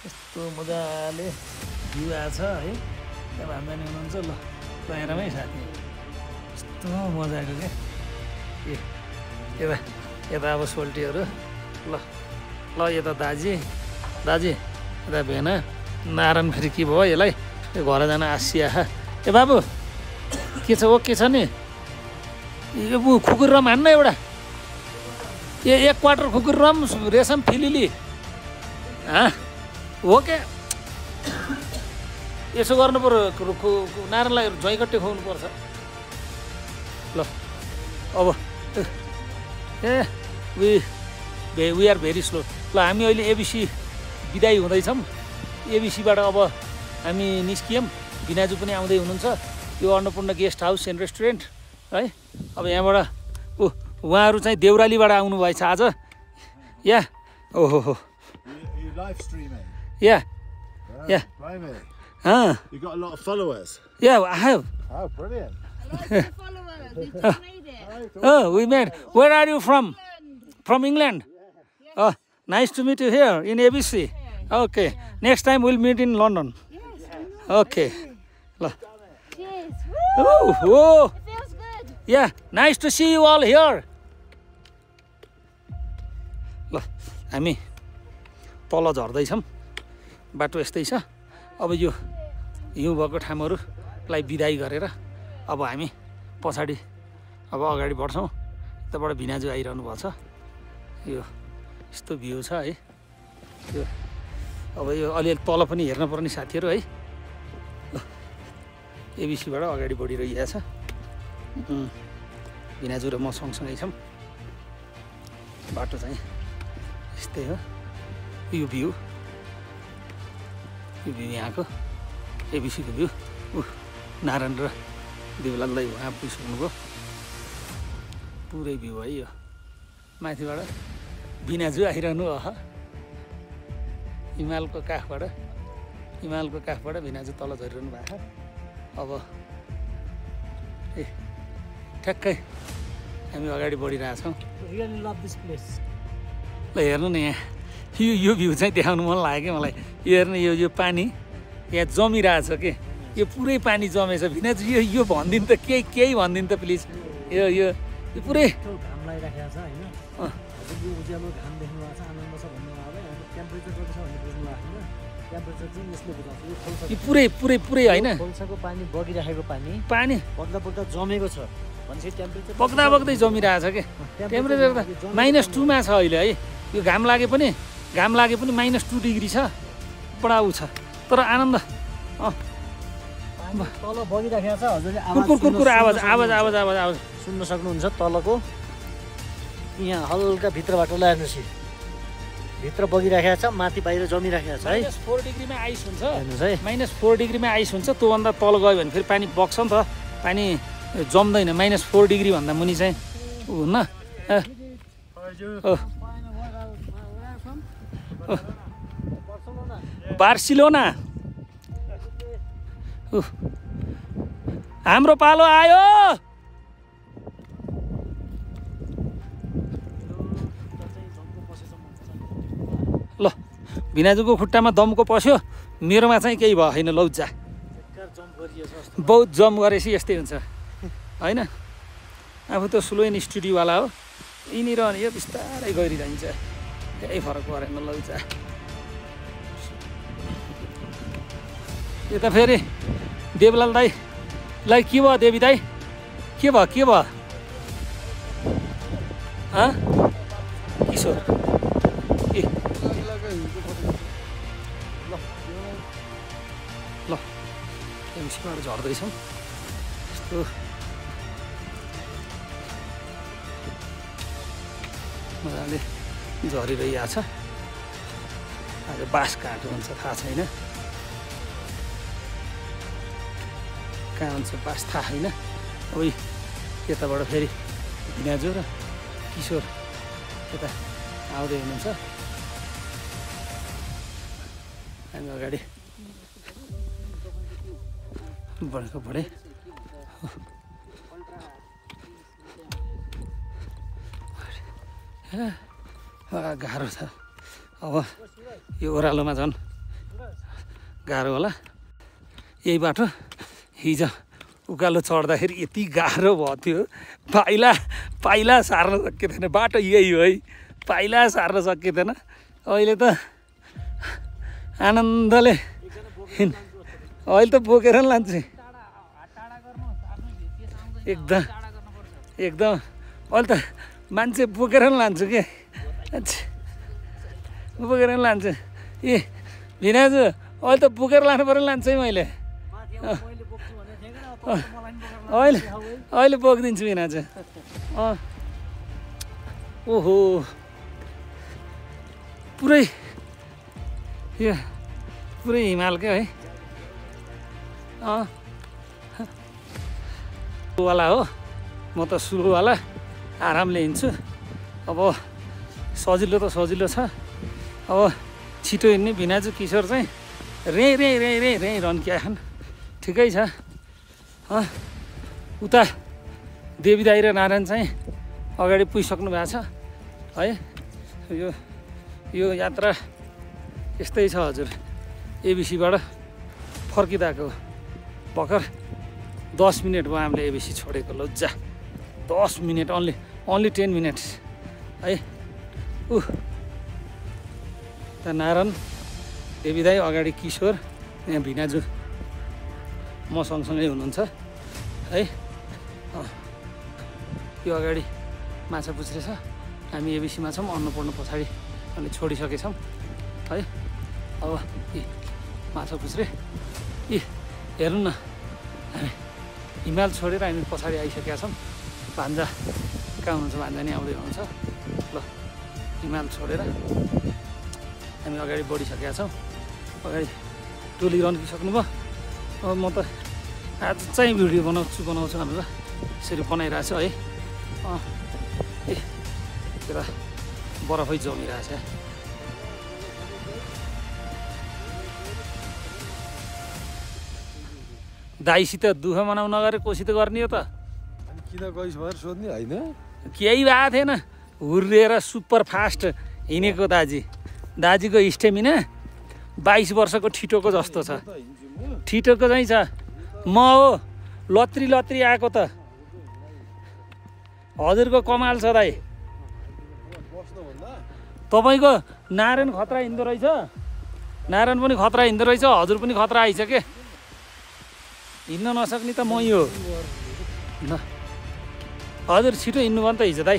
यस्तो मजाले भ्यू आछ है। अब हामी हुनुहुन्छ ल बाहिरमै साथी, यस्तो मजाको क्या। यता अब सोल्टीहरू, ल यता दाजी यता भेना नारायण। फेरि के भयो यसलाई, घर जान आसिया। ए बाबु के छ नि, यो खुकुर रम हान्न एउटा, एक क्वार्टर खुकुर रम रेशम फिलिली हो क्या। यसो गर्नु पर्यो, नारायणलाई झैकट्टे खुवाउनु पर्छ। ल अब वी आर भेरी स्लो। ल हामी अहिले एबिसी बिदाई हुँदैछौँ। एबिसीबाट अब हामी निस्कियौँ। भिनाजु पनि आउँदै हुनुहुन्छ। यो Annapurna guest house and restaurant है। अब यहाँबाट उहाँहरू चाहिँ देउरालीबाट आउनुभएछ आज। या ओहो या You got a lot of followers. Yeah, I have. Oh, brilliant. Oh, we met. Where are you from? From England. Oh, nice to meet you here in ABC. Okay. Next time we'll meet in London. Okay. Cheers. Oh, whoa. It feels good. Yeah, nice to see you all here. ल हामी तल झर्दैछौँ। बाटो यस्तै छ। अब यो हिउँ भएको ठाउँहरूलाई बिदाई गरेर अब हामी पछाडि अब अगाडि बढ्छौँ। यताबाट भिनाजु आइरहनु भएको छ। यो यस्तो भ्यू छ है। यो अब यो अलिअलि तल पनि हेर्न पर्ने साथीहरू है। एबिसीबाट अगाडि बढिरहेको छ। भिनाजु र म सँगसँगै छौँ। बाटो चाहिँ यस्तै हो। यो भ्यू यहाँको एबिसीको भ्यू। नारायण र देवलाल दाइ उहाँ पुगिसक्नुभयो। पुरै भ्यू है यो। माथिबाट भिनाजु आइरहनु हो। हिमालको काखबाट भिनाजु तल झरिरहनु भएको छ। अब ठ्याक्कै हामी अगाडि बढिरहेछौँ। Really love this place. ल हेर्नु न यहाँ यो भ्यू चाहिँ देखाउनु मन लाग्यो कि मलाई। यो हेर्नु यो पानी यहाँ जमिरहेछ कि यो पुरै पानी जमेछ। भिनाजु यो भनिदिनु त केही भनिदिनु त प्लिज। यो पुरै घाम लागिराखेको छ होइन। यो उज्यालो घाम देख्नु भएको छ, आनन्द छ भन्नु भयो। टेम्परेचर कति छ भन्ने बुझ्नु भएको छैन। टेम्परेचर चाहिँ यसले बुझाउँछ। यो पुरै होइन, खोल्साको पानी बगिराखेको पानी बग्दा जमेको छ भनेपछि टेम्परेचर बग्दै जमिरहेछ कि। टेम्परेचर त -2 मा छ अहिले है। यो घाम लागे पनि -2 डिग्री छ। बडा उ छ तर आनन्द। तल बगिराखेको छ। हजुरले कुरकुर आवाज सुन्न सक्नुहुन्छ। तलको यहाँ हल्का भित्रबाट हेर्नुहोस्, भित्र बगिराखेको छ, माथि बाहिर जमिराखेको छ है। -4 डिग्रीमा आइस हुन्छ। हेर्नुहोस् है, -4 डिग्रीमा आइस हुन्छ। त्योभन्दा तल गयो भने फेरि पानी बग्छ नि त, पानी जम्दैन। -4 डिग्री भन्दा मुनि चाहिँ हुन्न। बार्सिलोना हाम्रो पालो आयो। ल भिनाजुको खुट्टामा दमको पस्यो, मेरोमा चाहिँ केही भयो छैन। लौजा बहुत जम गरेपछि यस्तै हुन्छ होइन। आफू त स्लो एन्ड स्टुडियोवाला हो। यहीँनिर यो बिस्तारै गइरहन्छ, केही फरक परेन। लौजा यता फेरि देवलाल दाईलाई के भयो? देवी दाई के भयो? किशोर ए ल एमसीबाट झर्दैछौँ यस्तो मजाले झरिरहेको छ आज बाँस काट्नु हुन्छ थाहा छैन कहाँ हुन्छ बाँस थाहा छैन अब यताबाट फेरि भिनाजु र किशोर यता आउँदै हुनुहुन्छ हामी अगाडि बढेको बढे गाह्रो छ अब यो ओह्रालोमा झन् गाह्रो होला यही बाटो हिजो उकालो चढ्दाखेरि यति गाह्रो भयो थियो पाइला सार्न सकिँदैन बाटो यही हो है पाइला सार्न सकिँदैन अहिले त आनन्दले अहिले त बोकेर नि लान्छु एकदम अहिले त मान्छे बोकेर नि लान्छु के बोकेर नि लान्छु ए भिनाजु अहिले त बोकेर लानु पर्यो लान्छु है मैले अहिले बोकिदिन्छु भिनाजु ओहो पुरै यो पुरै हिमालकै है वाला हो म त सुरुवाला आरामले हिँड्छु अब सजिलो त सजिलो छ अब छिटो हिँड्ने भिनाजु किशोर चाहिँ रे रन्किया खान ठिकै छ उता देवी दाई र नारायण चाहिँ अगाडि पुगिसक्नु भएको छ है यो यात्रा यस्तै छ हजुर एबिसीबाट फर्किँदाको भर्खर 10 मिनट भयो हामीले एबिसी छोडेको लज्जा 10 मिनट ओन्ली 10 मिनट्स है त नारायण देवी दाई अगाडि किशोर यहाँ भिनाजु म सँगसँगै हुनुहुन्छ है यो अगाडि माछा पुछ्रे छ हामी एबिसीमा छौँ अन्नपूर्ण पछाडि अनि छोडिसकेछौँ है अब माछा पुछ्रे हेर्नु न हामी हिमाल छोडेर हामी पछाडि आइसकेका छौँ भान्जा कहाँ हुनुहुन्छ भान्जा नि आउँदै हुनुहुन्छ ल हिमाल छोडेर हामी अगाडि बढिसकेका छौँ अगाडि टोली रन्किसक्नु भयो अब म त आज चाहिँ भिडियो बनाउँछु भनेर यसरी बनाइरहेको छु है त्यता बरफै जमिरहेछ दाइसित दुःख मनाउन नगरे कोसी त गर्ने हो त किन गइस भनेर सोध्ने होइन केही भएको थिएन हुर्रिएर सुपर फास्ट हिँडेको दाजीको स्टेमिना 22 वर्षको ठिटोको जस्तो छ ठिटोको चाहिँ छ म हो लत्री आएको त हजुरको कमाल छ दाइ तपाईँको नारायण खतरा हिँड्दो रहेछ नारायण पनि खतरा हिँड्दो रहेछ हजुर पनि खतरा आइछ के हिँड्न नसक्ने त मै हो ल हजुर छिटो हिँड्नु भयो नि त हिजो दाइ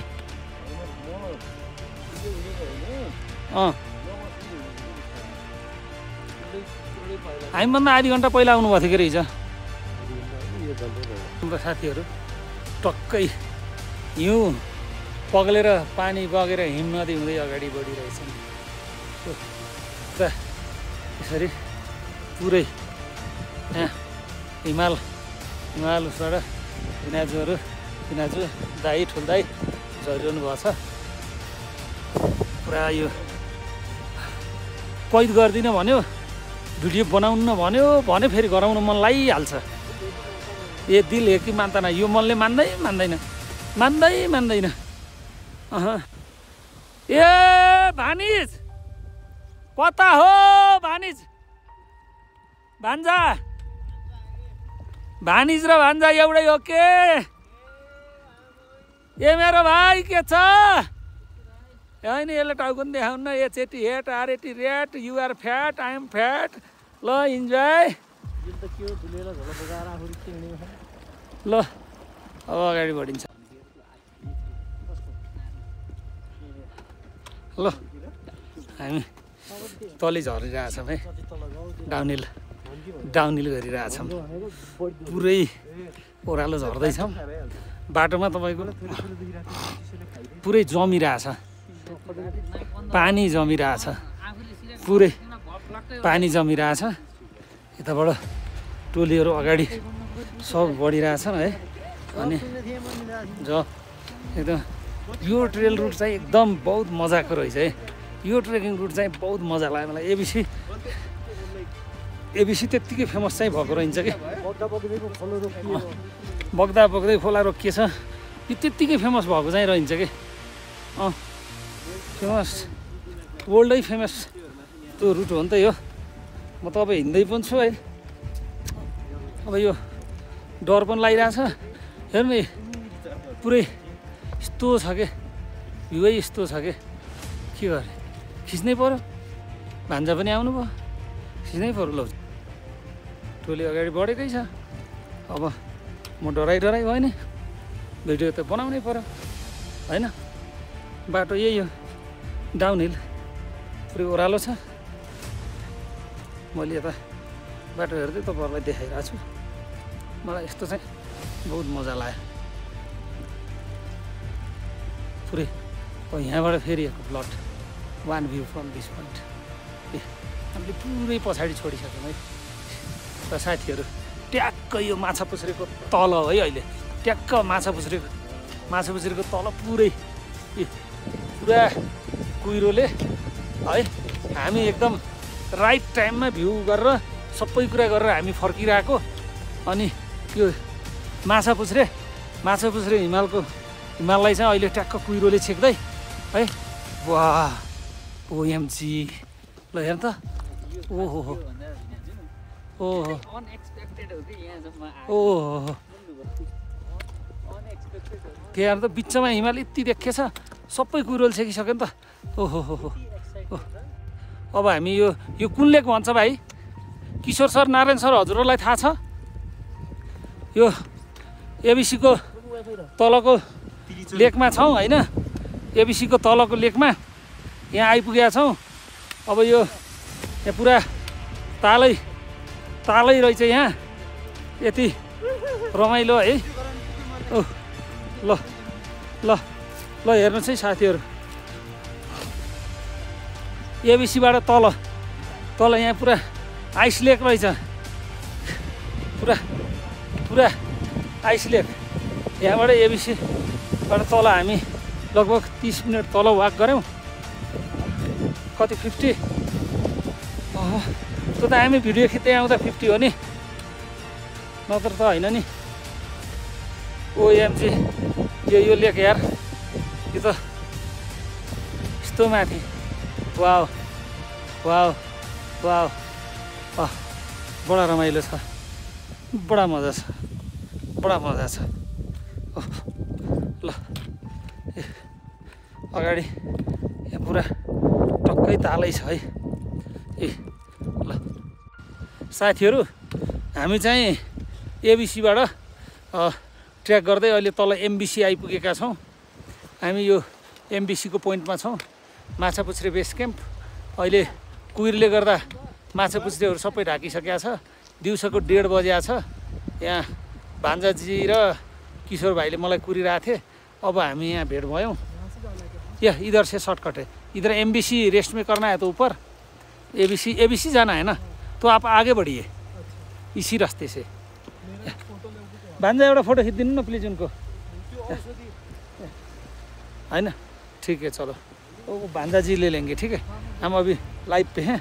हामीभन्दा आधी घन्टा पहिला आउनुभएको थियो के हिजो हाम्रो साथीहरू टक्कै हिउँ पग्लेर पानी बगेर हिम नदी हुँदै अगाडि बढिरहेछन् त यसरी पुरै यहाँ हिमाल उसबाट भिनाजु दाई ठुल दाई झरिरहनु भएको छ पुरा यो कैद गर्दिनँ भन्यो भिडियो बनाउनु भन्यो भने फेरि गराउन मन लागिहाल्छ ए दिल हे कि मान्दैन यो मनले मान्दैन ए भानिज कता हो भानिज भानिज र भान्जा एउटै हो के ए मेरो भाइ के छ होइन यसले टाउको पनि देखाउनु न HAT hat RAT rat you're fat I am fat ल इन्जोय ल अब अगाडि बढिन्छ ल हामी तलै झरिरहेछौँ है डाउनहिल गरिरहेछौँ पुरै ओह्रालो झर्दैछौँ बाटोमा तपाईँको पुरै जमिरहेछ पानी जमिरहेछ पुरै पानी जमिरहेछ यताबाट टोलीहरू अगाडि सब बढिरहेछन् है अनि एकदम यो ट्रेल रुट चाहिँ एकदम बहुत मजाको रहेछ है यो ट्रेकिङ रुट चाहिँ बहुत मजा लाग्यो मलाई एबिसी त्यत्तिकै फेमस चाहिँ भएको रहन्छ कि बग्दा बग्दै खोला रोकिएछ यो त्यत्तिकै फेमस भएको चाहिँ रहन्छ कि फेमस वर्ल्डै फेमस त्यो रुट हो नि त यो म त अब हिँड्दै पनि छु है अब यो डर पनि लागिरहेछ हेर्नु नि पुरै यस्तो छ कि भ्यूै यस्तो छ कि के गर्ने खिच्नै पर्यो भान्जा पनि आउनु भयो खिच्नै पर्यो ल टोली अगाडि बढेकै छ अब म डराइ भयो नि भिडियो त बनाउनै पर्यो होइन बाटो यही हो डाउनहिल पुरै ओह्रालो छ मैले यता बाटो हेर्दै तपाईँहरूलाई देखाइरहेको छु मलाई यस्तो चाहिँ बहुत मजा लाग्यो पुरै यहाँबाट फेरि plot one view from this point हामीले पुरै पछाडि छोडिसक्यौँ है र साथीहरू ट्याक्क यो माछा पुछ्रेको तल है अहिले ट्याक्क माछा पुछ्रेको तल पुरै पुरा कुहिरोले है हामी एकदम राइट टाइममा भ्यू गरेर सबै कुरा गरेर हामी फर्किरहेको अनि यो माछा पुछ्रे हिमाललाई चाहिँ अहिले ट्याक्क कुहिरोले छेक्दै है वाह ओएमजी ल हेर त ओहो त्यहाँ त बिचमा हिमाल यति देखेछ सबै कुहिरोले छेकिसक्यो नि त ओहो अब हामी यो कुन लेक भन्छ भाइ किशोर सर नारायण सर हजुरहरूलाई थाहा छ यो एबिसीको तलको लेकमा छौँ होइन एबिसीको तलको लेकमा यहाँ आइपुगेका छौँ अब यो पुरा तालै रहेछ यहाँ यति रमाइलो है ल हेर्नुहोस् है साथीहरू एबिसीबाट तल यहाँ पुरा आइस लेक रहेछ पुरा आइस लेक यहाँबाट एबिसीबाट तल हामी लगभग 30 मिनट तल वाक गऱ्यौँ कति 50 त्यो त हामी भिडियो खिच्दै आउँदा 50 हो नि नत्र त होइन नि ओएमजी यो लेक यार यो त यस्तो माथि वाउ बडा रमाइलो छ बडा मजा छ ल अगाडि यहाँ पुरा टक्कै तालै छ है ल साथीहरू हामी चाहिँ एबिसीबाट ट्र्याक गर्दै अहिले तल एमबिसी आइपुगेका छौँ हामी यो एमबिसीको पोइन्टमा छौँ माछा पुछ्रे बेस क्याम्प अहिले कुहिरले गर्दा माछा पुछ्रेहरू सबै ढाकिसकेका छ दिउँसोको 1:30 बजेको छ यहाँ भान्जाजी र किशोर भाइले मलाई कुरिरहेको थिए अब हामी यहाँ भेट भयौँ या इधर से शॉर्टकट है इधर एमबीसी रेस्ट में करना है तो ऊपर एबीसी जाना है ना तो आप आगे बढ़िए इसी रास्ते से भान्जा एउटा फोटो खिचिदिनु न प्लिज उनको है ना ठीक है चलो वो भांजा जी ले लेंगे ठीक है हम अभी लाइव पे हैं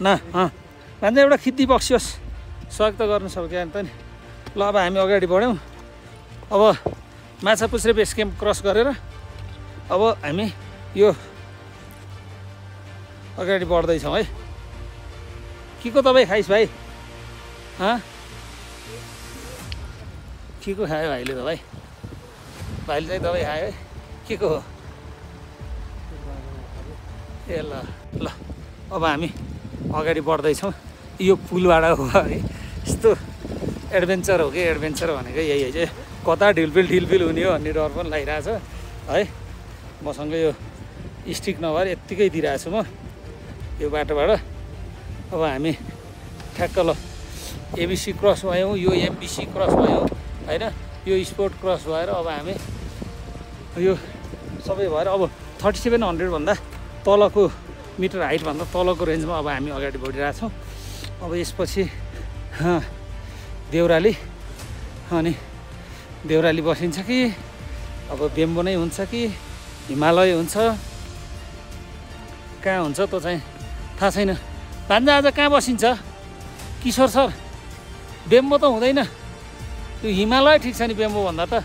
ना हाँ भान्जा एउटा खिच्दी बक्सियोस् सहयोग त गर्नु सक्यो नि त नि ल अब हामी अगाडि बढ्यौँ अब माछा पुछ्रे बेस क्याम्प क्रस गरेर अब हामी यो अगाडि बढ्दैछौँ है के को तपाईँ खाइस् भाइ के को खायो भाइले त भाइले चाहिँ दबाई खायो है के को हो ए ल ल अब हामी अगाडि बढ्दैछौँ यो पुलबाट हो है यस्तो एडभेन्चर हो कि एडभेन्चर भनेको यही है चाहिँ कता ढिलपिल हुने हो भन्ने डर पनि लागिरहेछ है मसँग यो स्टिक नभएर यत्तिकै दिइरहेको छु म यो बाटोबाट। अब हामी ठ्याक्क ल एबिसी क्रस भयौँ, यो एमबिसी क्रस भयौँ होइन, यो स्पोर्ट क्रस भएर अब हामी यो सबै भएर अब 3700 भन्दा तलको मिटर हाइटभन्दा तलको रेन्जमा अब हामी अगाडि बढिरहेछौँ। अब यसपछि देउराली, अनि देउराली बसिन्छ कि अब बेम्बो नै हुन्छ कि हिमालय हुन्छ, कहाँ हुन्छ त्यो चाहिँ थाहा छैन। भान्जा आज कहाँ बसिन्छ किशोर सर? बेम्बो त हुँदैन, त्यो हिमालय ठिक छ नि बेम्बो भन्दा त।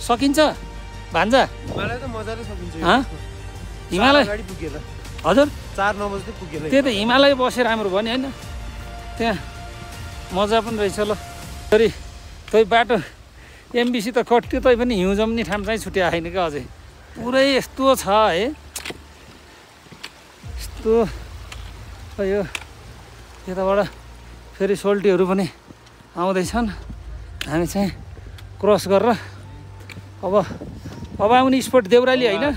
सकिन्छ भान्जा? मलाई त मजाले सकिन्छ हिमालय गाडी पुगेर हजुर 4 9 बजे पुगेर त्यही त हिमालय बसेर राम्रो भयो नि होइन, त्यहाँ मजा पनि रहेछ। ल फेरि तै बाटो एमबिसी त कट्यो, तै पनि हिउँ जम्ने ठाउँ चाहिँ छुट्या आएन क्या अझै, पुरै यस्तो छ है यस्तो। यो यताबाट फेरि सोल्टीहरू पनि आउँदैछन्, हामी चाहिँ क्रस गरेर अब आउने स्पोट देउराली होइन।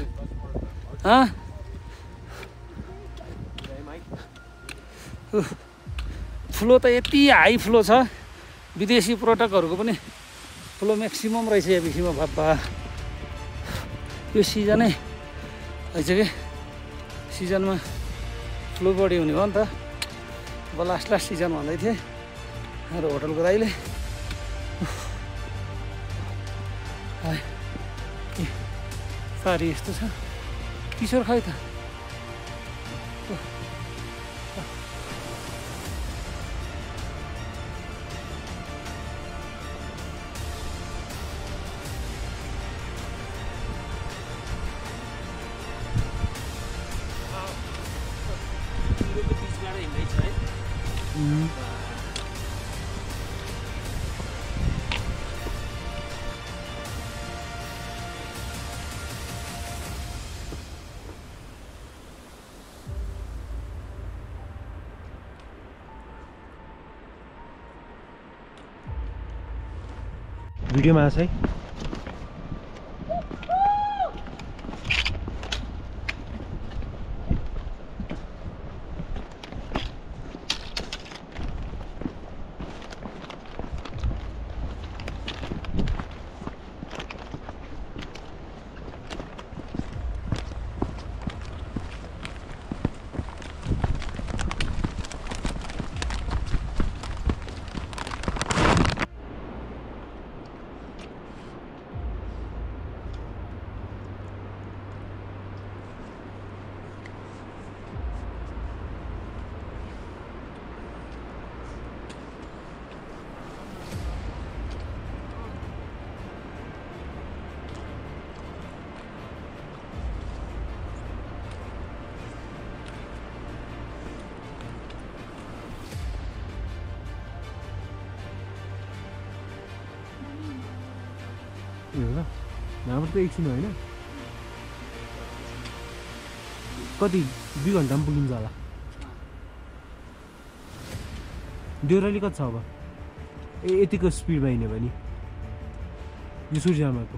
फ्लो त यति हाई फ्लो छ, विदेशी पर्यटकहरूको पनि फ्लो म्याक्सिमम रहेछ एबिसीमा। बाबा यो सिजनै रहेछ कि, सिजनमा फ्लो बढी हुने भयो नि त। अब लास्ट सिजन भन्दै थिएँ मेरो होटलको दाइले। सारी यस्तो छ किशोर खै त। भिडियोमा आछ है। हाम्रो त एकछिन होइन, कति 2 घन्टामा पुगिन्छ होला। देउराली कति छ अब? यतिको स्पिडमा हिँड्यो भने यो सूर्यमाको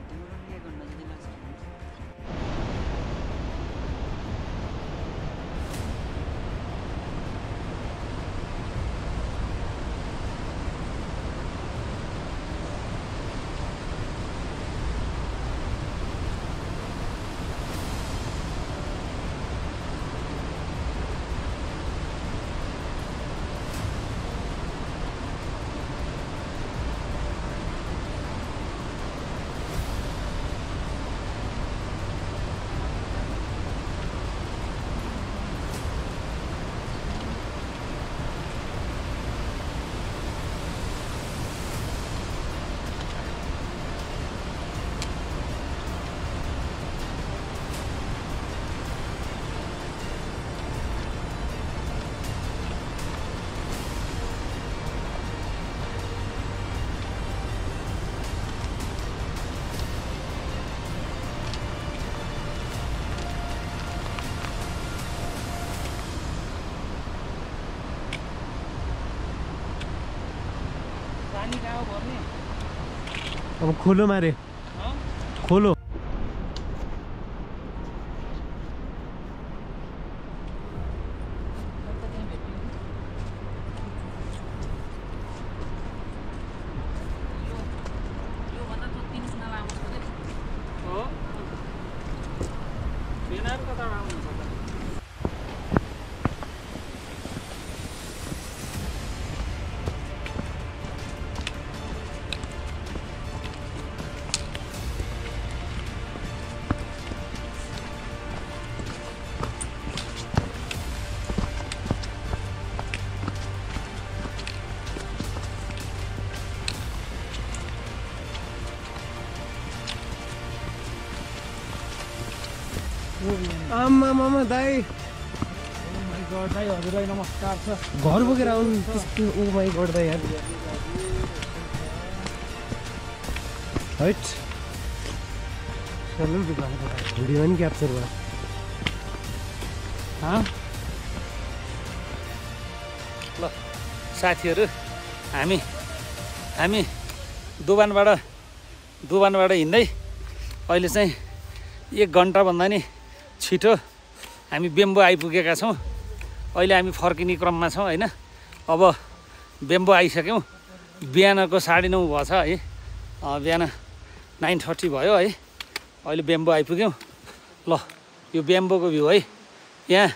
अब खोलो मारे खोलो आमा मामा दाइ दाइ हजुरलाई नमस्कार छ। घर बोकेर आउनु त्यस्तो ओ माई गड दाइ यार हैट चलो भिडियो पनि क्याप्चर भयो ल साथीहरू हामी दोबानबाट हिँड्दै अहिले चाहिँ 1 घन्टाभन्दा नि छिटो हामी बेम्बो आइपुगेका छौँ। अहिले हामी फर्किने क्रममा छौँ होइन। अब बेम्बो आइसक्यौँ। बिहानको 9:30 भएछ है। बिहान 9:30 भयो है। अहिले बेम्बो आइपुग्यौँ। ल यो बेम्बोको भ्यू है। यहाँ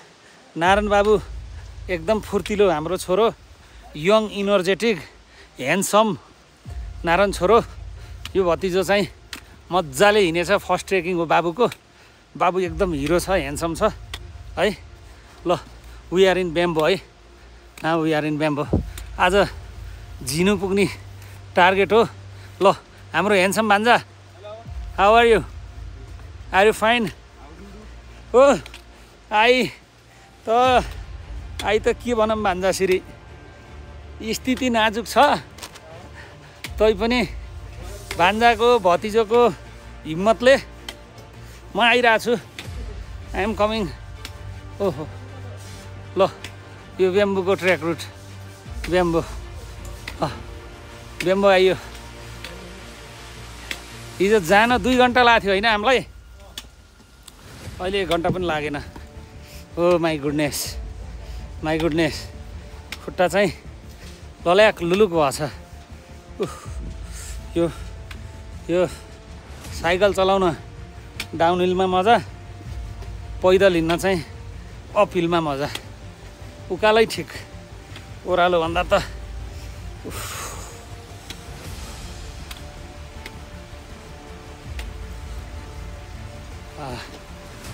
नारायण बाबु एकदम फुर्तिलो हाम्रो छोरो, यङ इनर्जेटिक ह्यान्डसम नारायण छोरो। यो भतिजो चाहिँ मजाले हिँडेछ। फर्स्ट ट्रेकिङ हो बाबुको। बाबु एकदम हिरो छ, ह्यान्डसम छ है। ल वी आर इन बेम्बो है। We are in Bembo. आज झिनु पुग्ने टार्गेट हो। ल हाम्रो ह्यान्डसम भान्जा, how are you are you fine? Oh I त के भनौँ भान्जासिरी, स्थिति नाजुक छ। तैपनि भान्जाको भतिजोको हिम्मतले म आइरहेको छु। I am coming. ओहो ल यो बेम्बोको ट्रेक रुट बेम्बो आइयो। हिजो जान 2 घन्टा लाग्थ्यो होइन हामीलाई, अहिले 1 घन्टा पनि लागेन। ओ माई गुडनेस खुट्टा चाहिँ लल्याक लुलुक भएछ। यो साइकल चलाउन डाउन हिलमा मजा, पैदल हिँड्न चाहिँ अप हिलमा मजा। उकालै ठिक, ओह्रालो भन्दा त।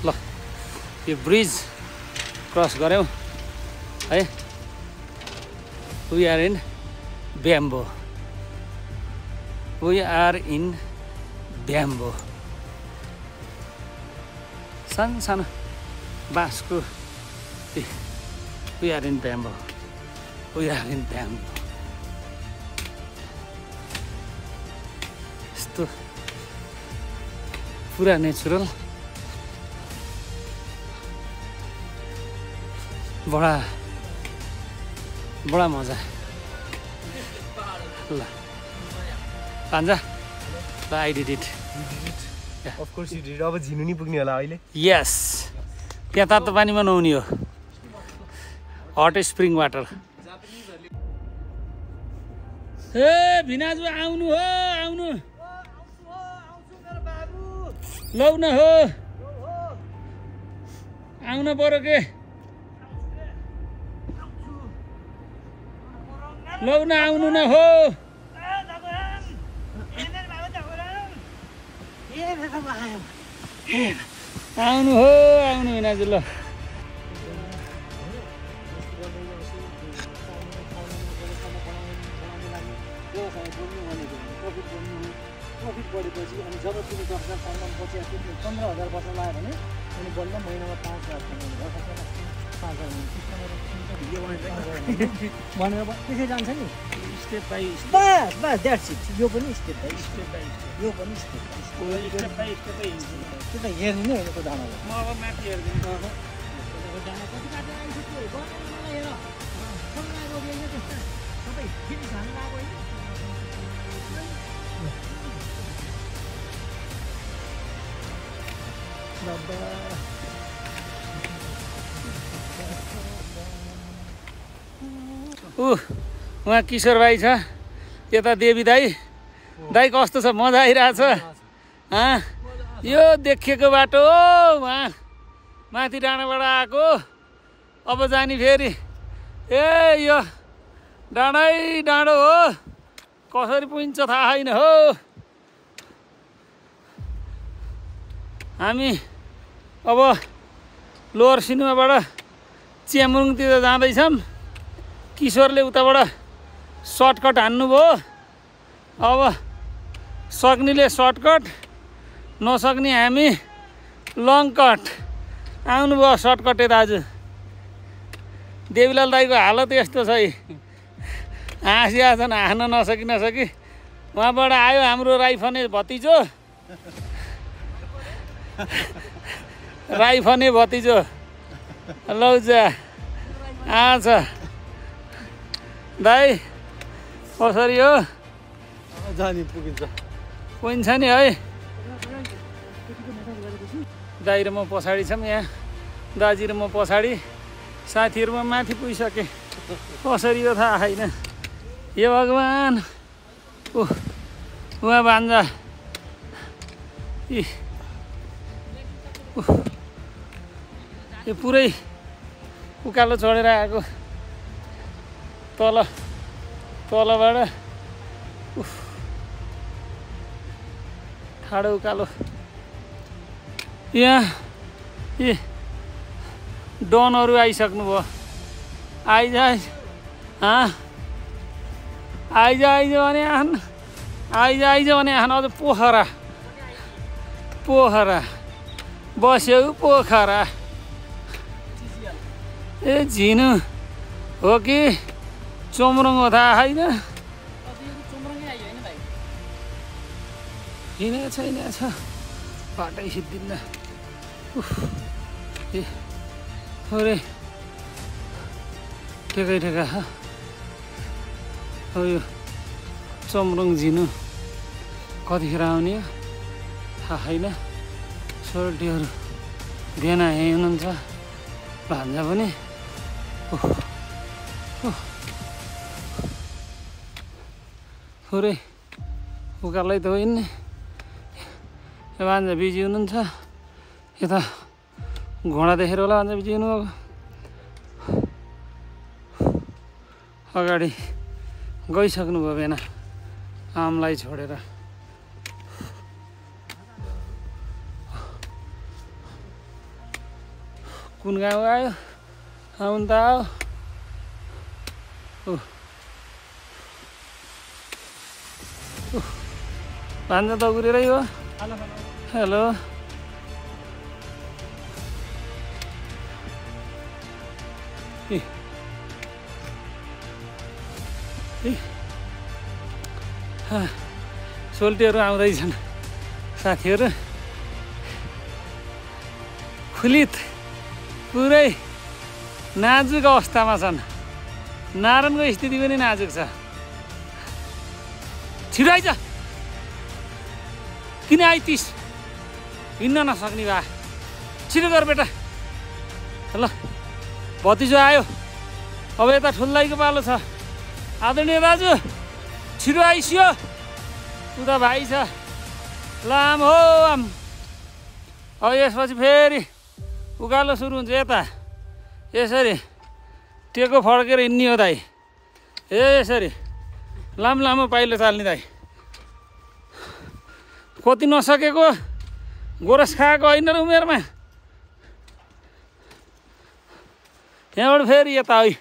ल यो ब्रिज क्रस गऱ्यौँ है। We are in Bembo. सानो बाँसको वी आर इन बेम्बो। यस्तो पुरा नेचुरल, बडा मजा। ल भान्जा, ल I did it. Of course you did. अब झिनु नि पुग्ने होला अहिले। यस, त्यहाँ तातो पानीमा नुहाउने हो, हट स्प्रिङ वाटर। ए भिनाजु आउनु हो, आउनु लौ न हो, आउन पर्यो के? लौ न आउनु न हो। आउनु भिनाजु ल। प्रफिट बढेपछि अनि जब तिमी 10,000 सम्मान पछि 15,000 वर्ष लाग्यो भने अनि बल्ल महिनामा 5,000 कमाउनु भयो। 5,000 भिडियो भनेर त्यसै जान्छ नि, step by bus that's it. यो पनि स्टेप बाई स्टेप, यो पनि स्टेप बाई स्टेप। त्यो त हेर्नु नै हेरेको जानु हो। म अब माथि हेर्दिनु। उहाँ किशोर भाइ छ, यता देवी दाई कस्तो छ? मजा आइरहेछ। यो देखिएको बाटो हो, उहाँ माथि डाँडाबाट आएको। अब जाने फेरि ए यो डाँडो हो, कसरी पुगिन्छ थाहा छैन हो। हामी अब लोवर सिनेमाबाट च्यामुरुङतिर जाँदैछौँ। किशोरले उताबाट सर्टकट हान्नुभयो। अब सक्नेले सर्टकट, नसक्ने हामी लङ कट। आउनुभयो सर्टकटे दाजु देवीलाल दाईको हालत यस्तो छ है हाँसिया छन् हाँस्न नसकी उहाँबाट आयो हाम्रो राइफने भतिजो लौजा आछ दाई कसरी हो जाने पुगिन्छ पुगिन्छ नि है दाई र म पछाडि छौँ यहाँ दाजी र म पछाडि साथीहरूमा माथि पुगिसके कसरी हो थाहा छैन हे भगवान् उहाँ भान्जा यो पुरै उकालो चढेर आएको तलबाट ठाडो उकालो यहाँ डनहरू आइसक्नुभयो आइज भने अझ पोखरा बस्यौ पोखरा ए झिनु हो कि चोमरङ हो थाहा छैन हिँडेछ बाटै सिद्धिन्न अरे ठेका हो यो चोमरङ झिनु कतिखेर आउने थाहा छैन सोल्टीहरू बिहान यहीँ हुनुहुन्छ भान्जा पनि पुरै उकालै त होइन नि भान्जा बिजी हुनुहुन्छ यता घोडा देखेर होला भान्जा बिजी हुनुभएको अगाडि गइसक्नुभयो बिहान आमलाई छोडेर कुन गाउँ आयो आउनु त आऊ भान्जा दगुरेरै हो हेलो सोल्टीहरू आउँदैछन् साथीहरू खुलित पुरै नाजुक अवस्थामा छन् नारायणको स्थिति पनि नाजुक छ छिटो आइज किन आइतिस हिँड्न नसक्ने भए छिटो गर बेटा ल भतिजो आयो अब यता ठुल्दाईको पालो छ आदरणीय दाजु छिटो आइसियो उता भाइ छ लाम हो आम अब यसपछि फेरि उकालो सुरु हुन्छ यता यसरी टेको फड्केर हिँड्ने हो दाइ यसरी लामो पाइलो चाल्ने दाइ कति नसकेको गोरस खाएको होइन र उमेरमा यहाँबाट फेरि यता है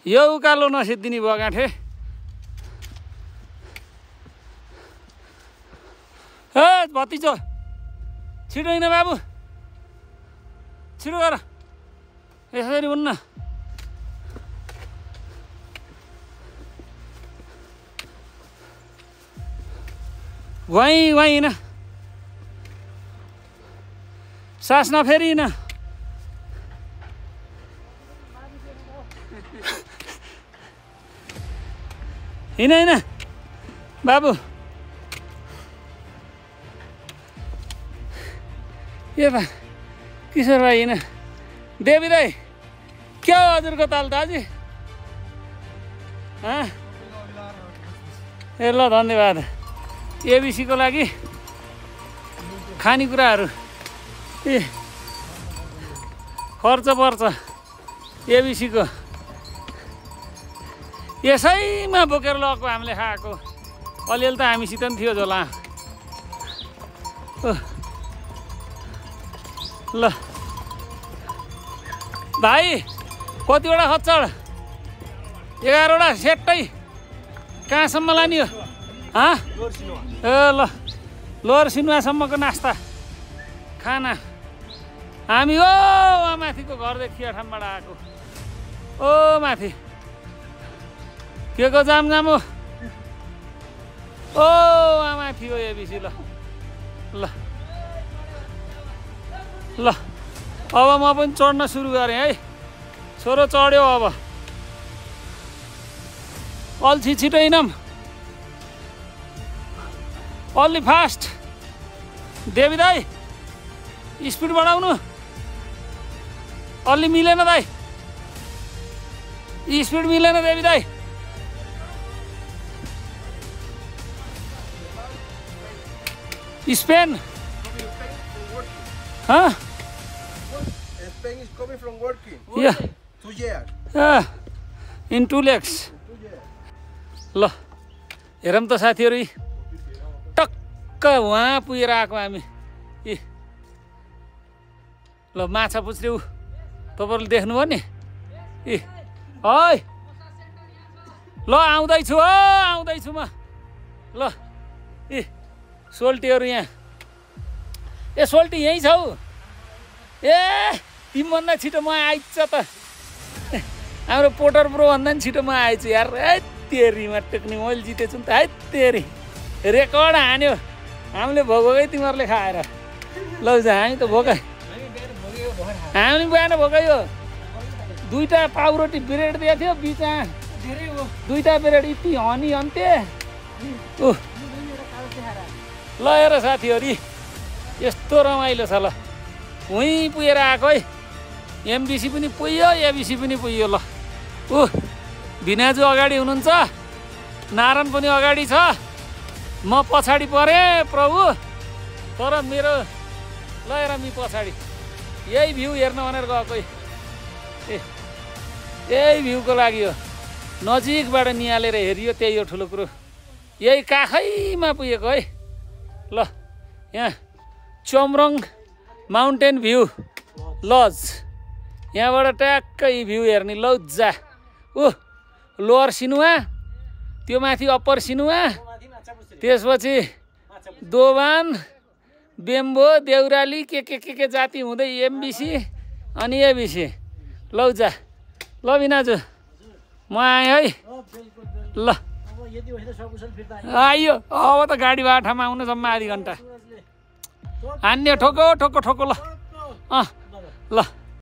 यो उकालो नसिद्धिने भयो गाँठे ए भतिजो छिटो होइन बाबु छिटो गर यसरी हुन्न वाइ होइन सास नफेरिन होइन बाबु के बा किशोर भाइ होइन देवी दाई क्या हो हजुरको ताल दाजु ए ल धन्यवाद एबिसीको लागि खानेकुराहरू ए खर्च पर्छ एबिसीको यसैमा बोकेर लगेको हामीले खाएको अलिअलि त हामीसित पनि थियो झोला ल भाइ कतिवटा खच्चड 11वटा सेटै कहाँसम्म लाने हो ए ल लोवर सिनुवासम्मको नास्ता खाना हामी ओ माथिको घर देखियो ठाउँबाट आएको ओ माथि के को जाम हो ओ माथि हो एबिसी ल ल ल अब म पनि चढ्न सुरु गरेँ है छोरो चढ्यो अब अल्छी छिटो हिँडौँ अलि फास्ट देवी दाई स्पिड बढाउनु अलि मिलेन दाई स्पिड मिलेन देवी दाई Spain? Huh? Spain is coming from working. Yeah. 2 years. In 2 lakhs. ल हेरौँ त साथीहरू टक्क वहाँ पुगेर आएको हामी ए ल माछा पुछ्यौ तपाईँहरूले देख्नुभयो नि ए है ल आउँदैछु हो आउँदैछु म ल ए सोल्टीहरू यहाँ ए सोल्टी यहीँ छौ ए तिमीभन्दा छिटो म आइछ त हाम्रो पोटर ब्रो भन्दा नि छिटो म आएछु यार है तेरीमा टेक्ने मैले जितेछु नि त है तेरी रेकर्ड हान्यो हामीले भोगै तिमीहरूले खाएर लौ जा हामी त भोकै हामी बिहान भोकै हो 2टा पाउरोटी ब्रेड दिएको थियो बिचमा 2टा ब्रेड यति हनी अन्त्य ऊ ल हेर साथीहरू यस्तो रमाइलो छ ल उहीँ पुगेर आएको है एमबिसी पनि पुग्यो एबिसी पनि पुग्यो ल ऊ भिनाजु अगाडि हुनुहुन्छ नारायण पनि अगाडि छ म पछाडि परेँ प्रभु तर मेरो ल हेर मी पछाडि यही भ्यू हेर्न भनेर गएको ए यही भ्यूको लागि हो नजिकबाट निहालेर हेरियो त्यही हो ठुलो कुरो यही काखैमा पुगेको है ल यहाँ चोमरङ माउन्टेन भ्यू लज यहाँबाट ट्याक्कै भ्यू हेर्ने लौजा ऊ लोवर सिनुवा त्यो माथि अप्पर सिनुवा त्यसपछि दोभान बेम्बो देउराली के जाति हुँदै एमबिसी अनि एबिसी लौजा ल बिनाजु म आएँ है ल आइयो अब त गाडी बाटामा आउनु जम्मा आधी घन्टा हान्ने ठोको ठोको ठोको ल ल